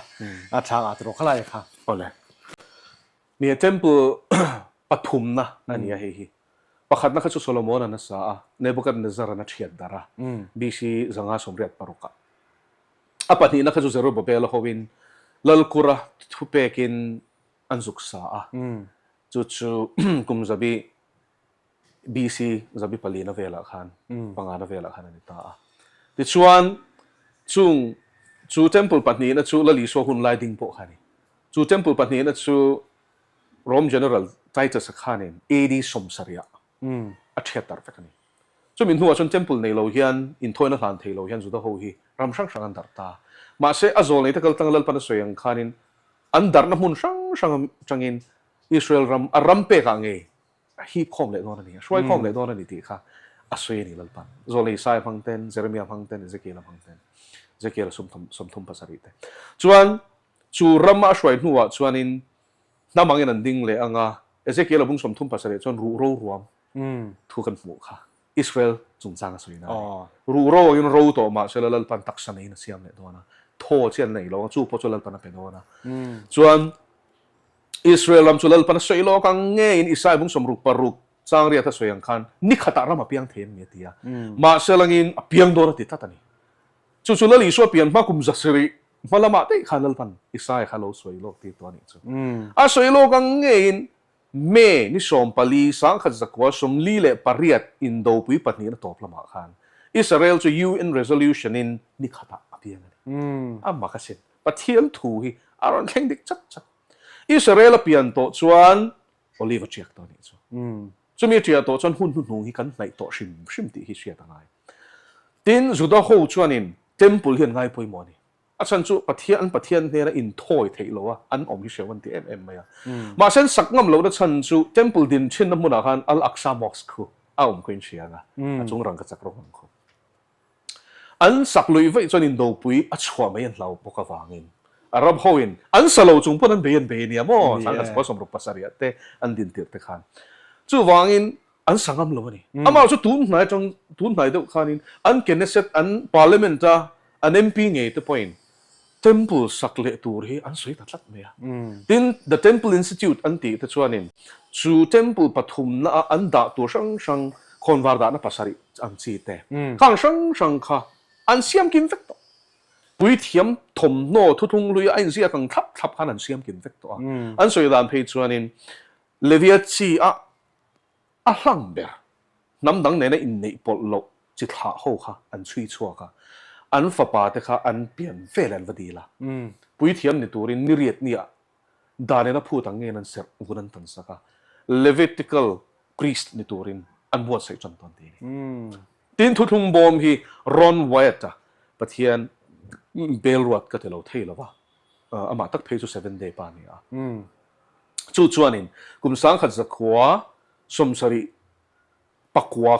S2: a tha ngah tawh kha lai kha.
S3: Awle. Nia temple pathumna a nia hei hi. Pakhatna kha chu Solomon-a'n a sa a, Nebuchadnezzar-a'n a thiat darh a, BC 586 ah. A pahnihna kha chu Zerubbabel-a hoin Lalkura thupekin an zuk sa a, chu chu kum zabi BC zabi palina velah khan, pangana velah khan a ni ta a. Tichuan, chung chu temple pahnihna chu Lal Isua hun lai ding pawh kha a ni. Chu temple pahnihna chu Rome General Titus-a khanin AD 70 ah a thiat darh vek a ni. Chumi hnuah chuan Temple nei lo hian inthawina hlan thei lo hian Juda ho hi ram hrang hrang an darh ta. Mahse, a zawl neite kaltlanga Lalpan a sawi ang khanin an darhna hmun hrang hrang atangin Israel ram a ram pekah ngei a hip khawm leh dawn a ni, a hruai khawm leh dawn a ni tih kha a sawi a ni Lalpan. Zawl nei Isaiah hmang ten, Jeremiah hmang ten, Ezekiel-a hmang ten, Ezekiel-a 37 te. Chuan chu rama a hruai hnuah chuanin hnam angin an ding leh ang a, Ezekiel-a bung 37 chuan ruhro ruam thu kan hmuh kha Israel chungchang a sawi na a ni. Ruhro angin ro tawh mah sela Lalpan taksa neiin a siam leh dawn a, thaw chi an nei lo ang, chu pawh chu Lalpan a pe dawn a. Chuan Israel ram chu Lalpan a sawi lawk ang ngeiin Isaiah bung 66 chang riat a sawi ang khan ni khatah ram a piang thei em ni a ti a, mahse langin a piang dawn a ti tlat a ni. Chu chu Lal Isua pian hma kum 700 hma lamah daih khan Lalpan Isaiah kha lo sawi lawk tir tawh a nih chu. A sawi lawk ang ngeiin May ni 14, 1948 Indopui pahnihna tawp lamah khan Israel chu UN Resolution in ni khatah a piang a ni. A mak asin. Pathian thu hi a rawn thleng dik chat chat. Israel a pian tawh chuan Olive a tiak tawh a nih chu. Chumi a tiah tawh chuan hun hnuhnung hi kan hnaih tawh hrim hrim tih hi hriat a ngai. Tin, Juda ho chuanin Temple hi an ngai pawimawh a ni. A chhan chu Pathian an Pathian hnena inthawi theih lo a, an awm hi hreu an ti em em mai a. Mahse an sak ngam lohna chhan chu Temple din thinna hmunah khan Al-Aqsa Mosque khu a awm khuin hria ang a, a chung rangka chak rawng ang khu. An sak luih vaih chuan indopui a chhuah mai an hlau bawk avangin Arab hoin an sa lo chung pawn an bei an bei ania maw, 1967 te an din tirh te khan. Chuvangin An sa ngam lo a ni. Amah chu tun hnai atang, tun hnai deuh khanin an Knesset, an Parliament a an MP ngei te pawhin Temple sak leh tur hi an sawi ta tlat mai a. Tin, The Temple Institute an tih te chuanin chu Temple pathumna a an dah tur hrang hrang, khawnvar dahna pasarih ang chi te, khang hrang hrang kha an siam kim vek tawh. Puithiam thawmhnaw thuthlung hlui a inziak ang thlap thlap khan an siam kim vek tawh a. An sawi dan phei chuanin Levia chi a A hlang ber, hnam dang nena inneih pawlh loh chi thlah ho kha an chhui chhuak a, an fapa te kha an pian vel an va dil a. Puithiam ni turin ni riat nia dan in a phut ang ngein an serh vun an tan sak a, Levitical priest ni turin an buatsaih tan tawn ti a ni. Tin, thuthlung bawm hi Ron Wyatt-a Pathian belruat ka ti lo thei lo va, amah tak phei chu Seventh Day pa a ni a. Chu chuanin kum 1979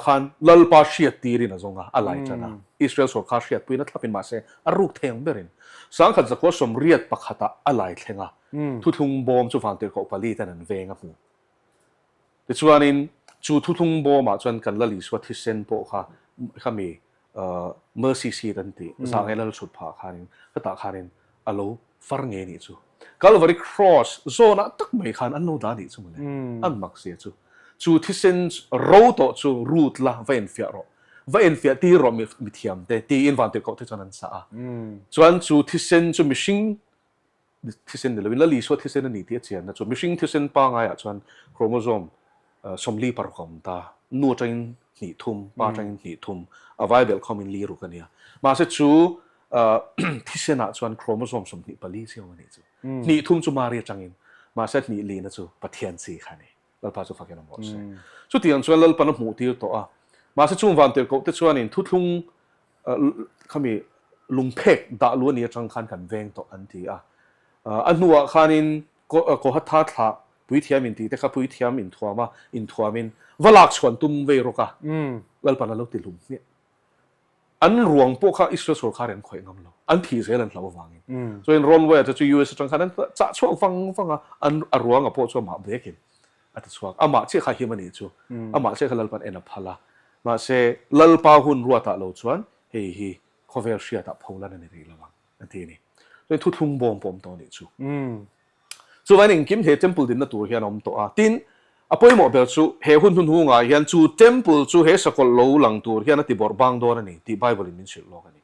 S3: khan Lalpa hriat tirin a zawng a, a lai tan a. Israel sawrkar hriatpuina thlapin mahse a ruk thei ang berin 1981 ah a lai thleng a, thuthlung bawm chu Vantirhkoh pali ten an veng a hmu. Tichuanin chu thuthlung bawmah chuan kan Lal Isua thisen pawh kha khami Mercy seat an tih zah nge lal chhut phah khanin hetah khanin a lo far nge nih chu. Calvary cross zawnah tak mai khan an lo dah nih chu mawle. An mak zia chu. Chu thisen ro tawh chu rut la va enfiah rawh. Va enfiah tir rawh mithiam te tiin vantirhkoh te chuan an sah a. Chuan chu thisen chu mihring Thisen ni loin Lal Isua thisen a ni tih a chianna chu mihring thisen pangaiah chuan chromosome 46 a awm ta, nu atangin hnih thum, pa atangin hnih thum, a vai belh khawmin li ruk a nia. Mahse chu thisenah chuan chromosome 24 chi a awm a nih chu. Hnih thum chu Mari atangin, mahse hnih lina chu Pathian chi kha a ni. Lalpa chu fakin awm rawh se. Chutiang chuan Lalpan a hmuh tir tawh a, mahse chung vantirhkoh te chuanin thuthlung Khami lungphek dah lu a nih atang khan kan veng tawh an ti a. A hnuah khanin Kohatha thlah puithiam intih te kha puithiam inthuam a, inthuamin va lak chhuan tum vei rawk a, Lalpan a lo ti hlum hmiah. An ruang pawh kha Israel sawrkar in an khawih ngam lo, an thih zel an hlauh avangin. Chuan Ron Wyatt-a chu US atang khan an chah chhuak vang vang a, an a ruanga pawh chu amah bekin a ti chhuak. Amah chiah kha him a nih chu, amah chiah kha Lalpan en a phal a. Mahse, Lalpa hun ruatah lo chuan hei hi khawvel hriatah pholan a ni rih lo ang, a ti a ni. Chuan thuthlung bawm pawh a awm tawh a nih chu. Chuvangin engkim he temple dinna tur hian a awm tawh a. Tin, a pawimawh ber chu he hun hnuhnungah hian chu temple chu he sakawlh lo lang tur hian a ti bawrh bang dawn a ni tih Bible in min hrilh lawk a ni.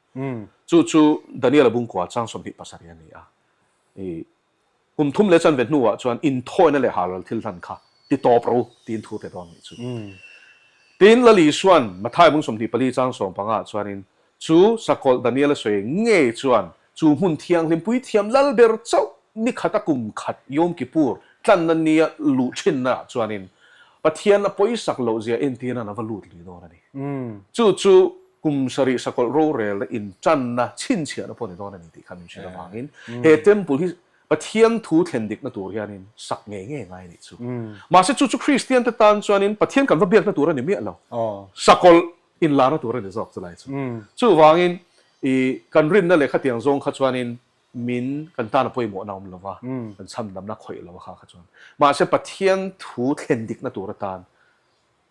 S3: Chu chu Daniel-a bungkua chang 27 a ni a. I Kum thum leh chanve hnuah chuan inthawina leh halral thil hlan kha ti tawp ro tiin thu pe dawn nih chu. Tin, Lal Isua'n Mathai bung 24 chang 15 chuanin chu sakawlh Daniel-a sawi ngei chuan chu hmun thianghlim puithiam lal ber chauh ni khata kum khat Yom Kippur tlanna nia luh thinnaah chuanin. Pathian a pawisak loh zia entirnan a va lut lui dawn a ni. Chu chu kum sarih sakawlh rorelna intanna chhinchhiahna pawh a ni dawn a ni tih kha min hrilh avangin he temple hi Pathian thu thlen dikna tur hianin sak ngei ngei ngai a nih chu. Mahse chu chu Kristian te tan chuanin Pathian kan va biakna tur a ni miah lo. Sakawlh inlarna tur a ni zawk chulai chu. Chuvangin i kan rinna leh khatiang zawng kha chuanin min kan tan a pawimawhna awm lova, kan chhandamna khawih lo a kha kha chuan. Mahse Pathian thu thlen dikna tur atan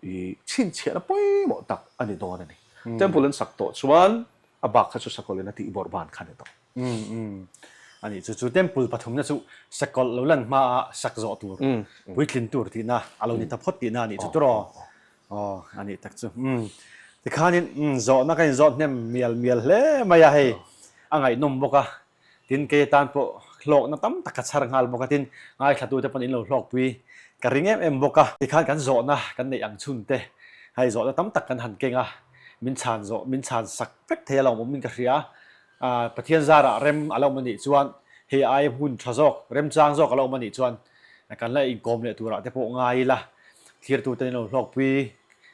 S3: i chhinchhiahna pawimawh tak a ni dawn a ni. Temple an sak tawh chuan a bak kha chu sakawlh in a tih bawrh ban kha a ni tawh.
S2: A nih chu, chu temple pathumna chu sakawlh lo lan hmaa sak zawh tur, puitlin tur tihna a lo ni ta phawt tihna a nih chu tawh. Aw, a nih tak chu. Tikhanin zawhna ka inzawt hnem mial mial hle mai a, hei a ngaihnawm bawk a, tin kei atan pawh hlawkna tam tak ka chhar nghal bawk a, tin ngaithlatute pawn in lo hlawkpui ka ring em em bawk a. Tikhan kan zawhna kan neih ang chhun te, hei zawhna tam tak kan han keng a, min chhan zawh, min chhan sak vek thei alawm awmin ka hria a, Pathian zarah rem a lo awm a nih chuan hei ai hmun tha zawk, remchang zawk a lo awm a nih chuan kan la inkawm leh turah te pawh ngai ila, thlirtute in lo hlawkpui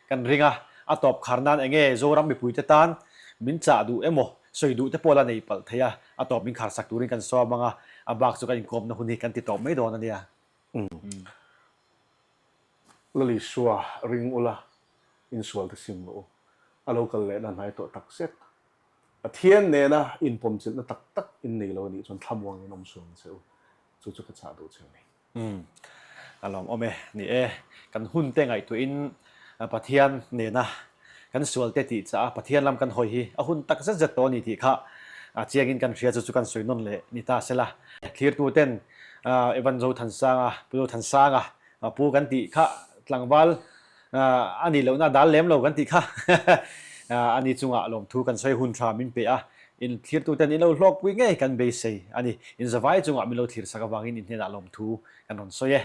S2: kan ring a, a tawp khar nan enge Zoram mipuite tan min chah duh emaw sawi duh te pawh la nei palh thei a, a tawp min khar sak turin kan sawm ang a, a bak chu kan inkawmna hun hi kan ti tawp mai dawn a nia.
S3: Lalisua ring ula insual te sim rawh u, a lo kal lehna hnai tawh tak zet. Pathian nena inpawmchilhna tak tak in nei lo a nih chuan thlamuangin awm sual ang che u. Chu chu ka chah duh che a ni.
S2: Umm, a lawmawm e. Ni e, kan hun te ngaihtuahin Pathian nena kan sual te tih chah a Pathian lam kan hawi hi a hun tak zet zet tawh a ni tih kha chiangin kan hria chu chu kan sawi nawn leh ni ta sela. Thlirtu ten Evan Zothansanga, Pu Zothansanga pu kan tih kha tlangval A nih lohna a dal lem lo kan tih kha a ni chungah lawmthu kan sawi hun tha min pe a, in thlirtuten in lo hlawkpui ngei kan beisei a ni. In zavai chungah min lo thlir sak avangin in hnenah lawmthu kan rawn sawi e.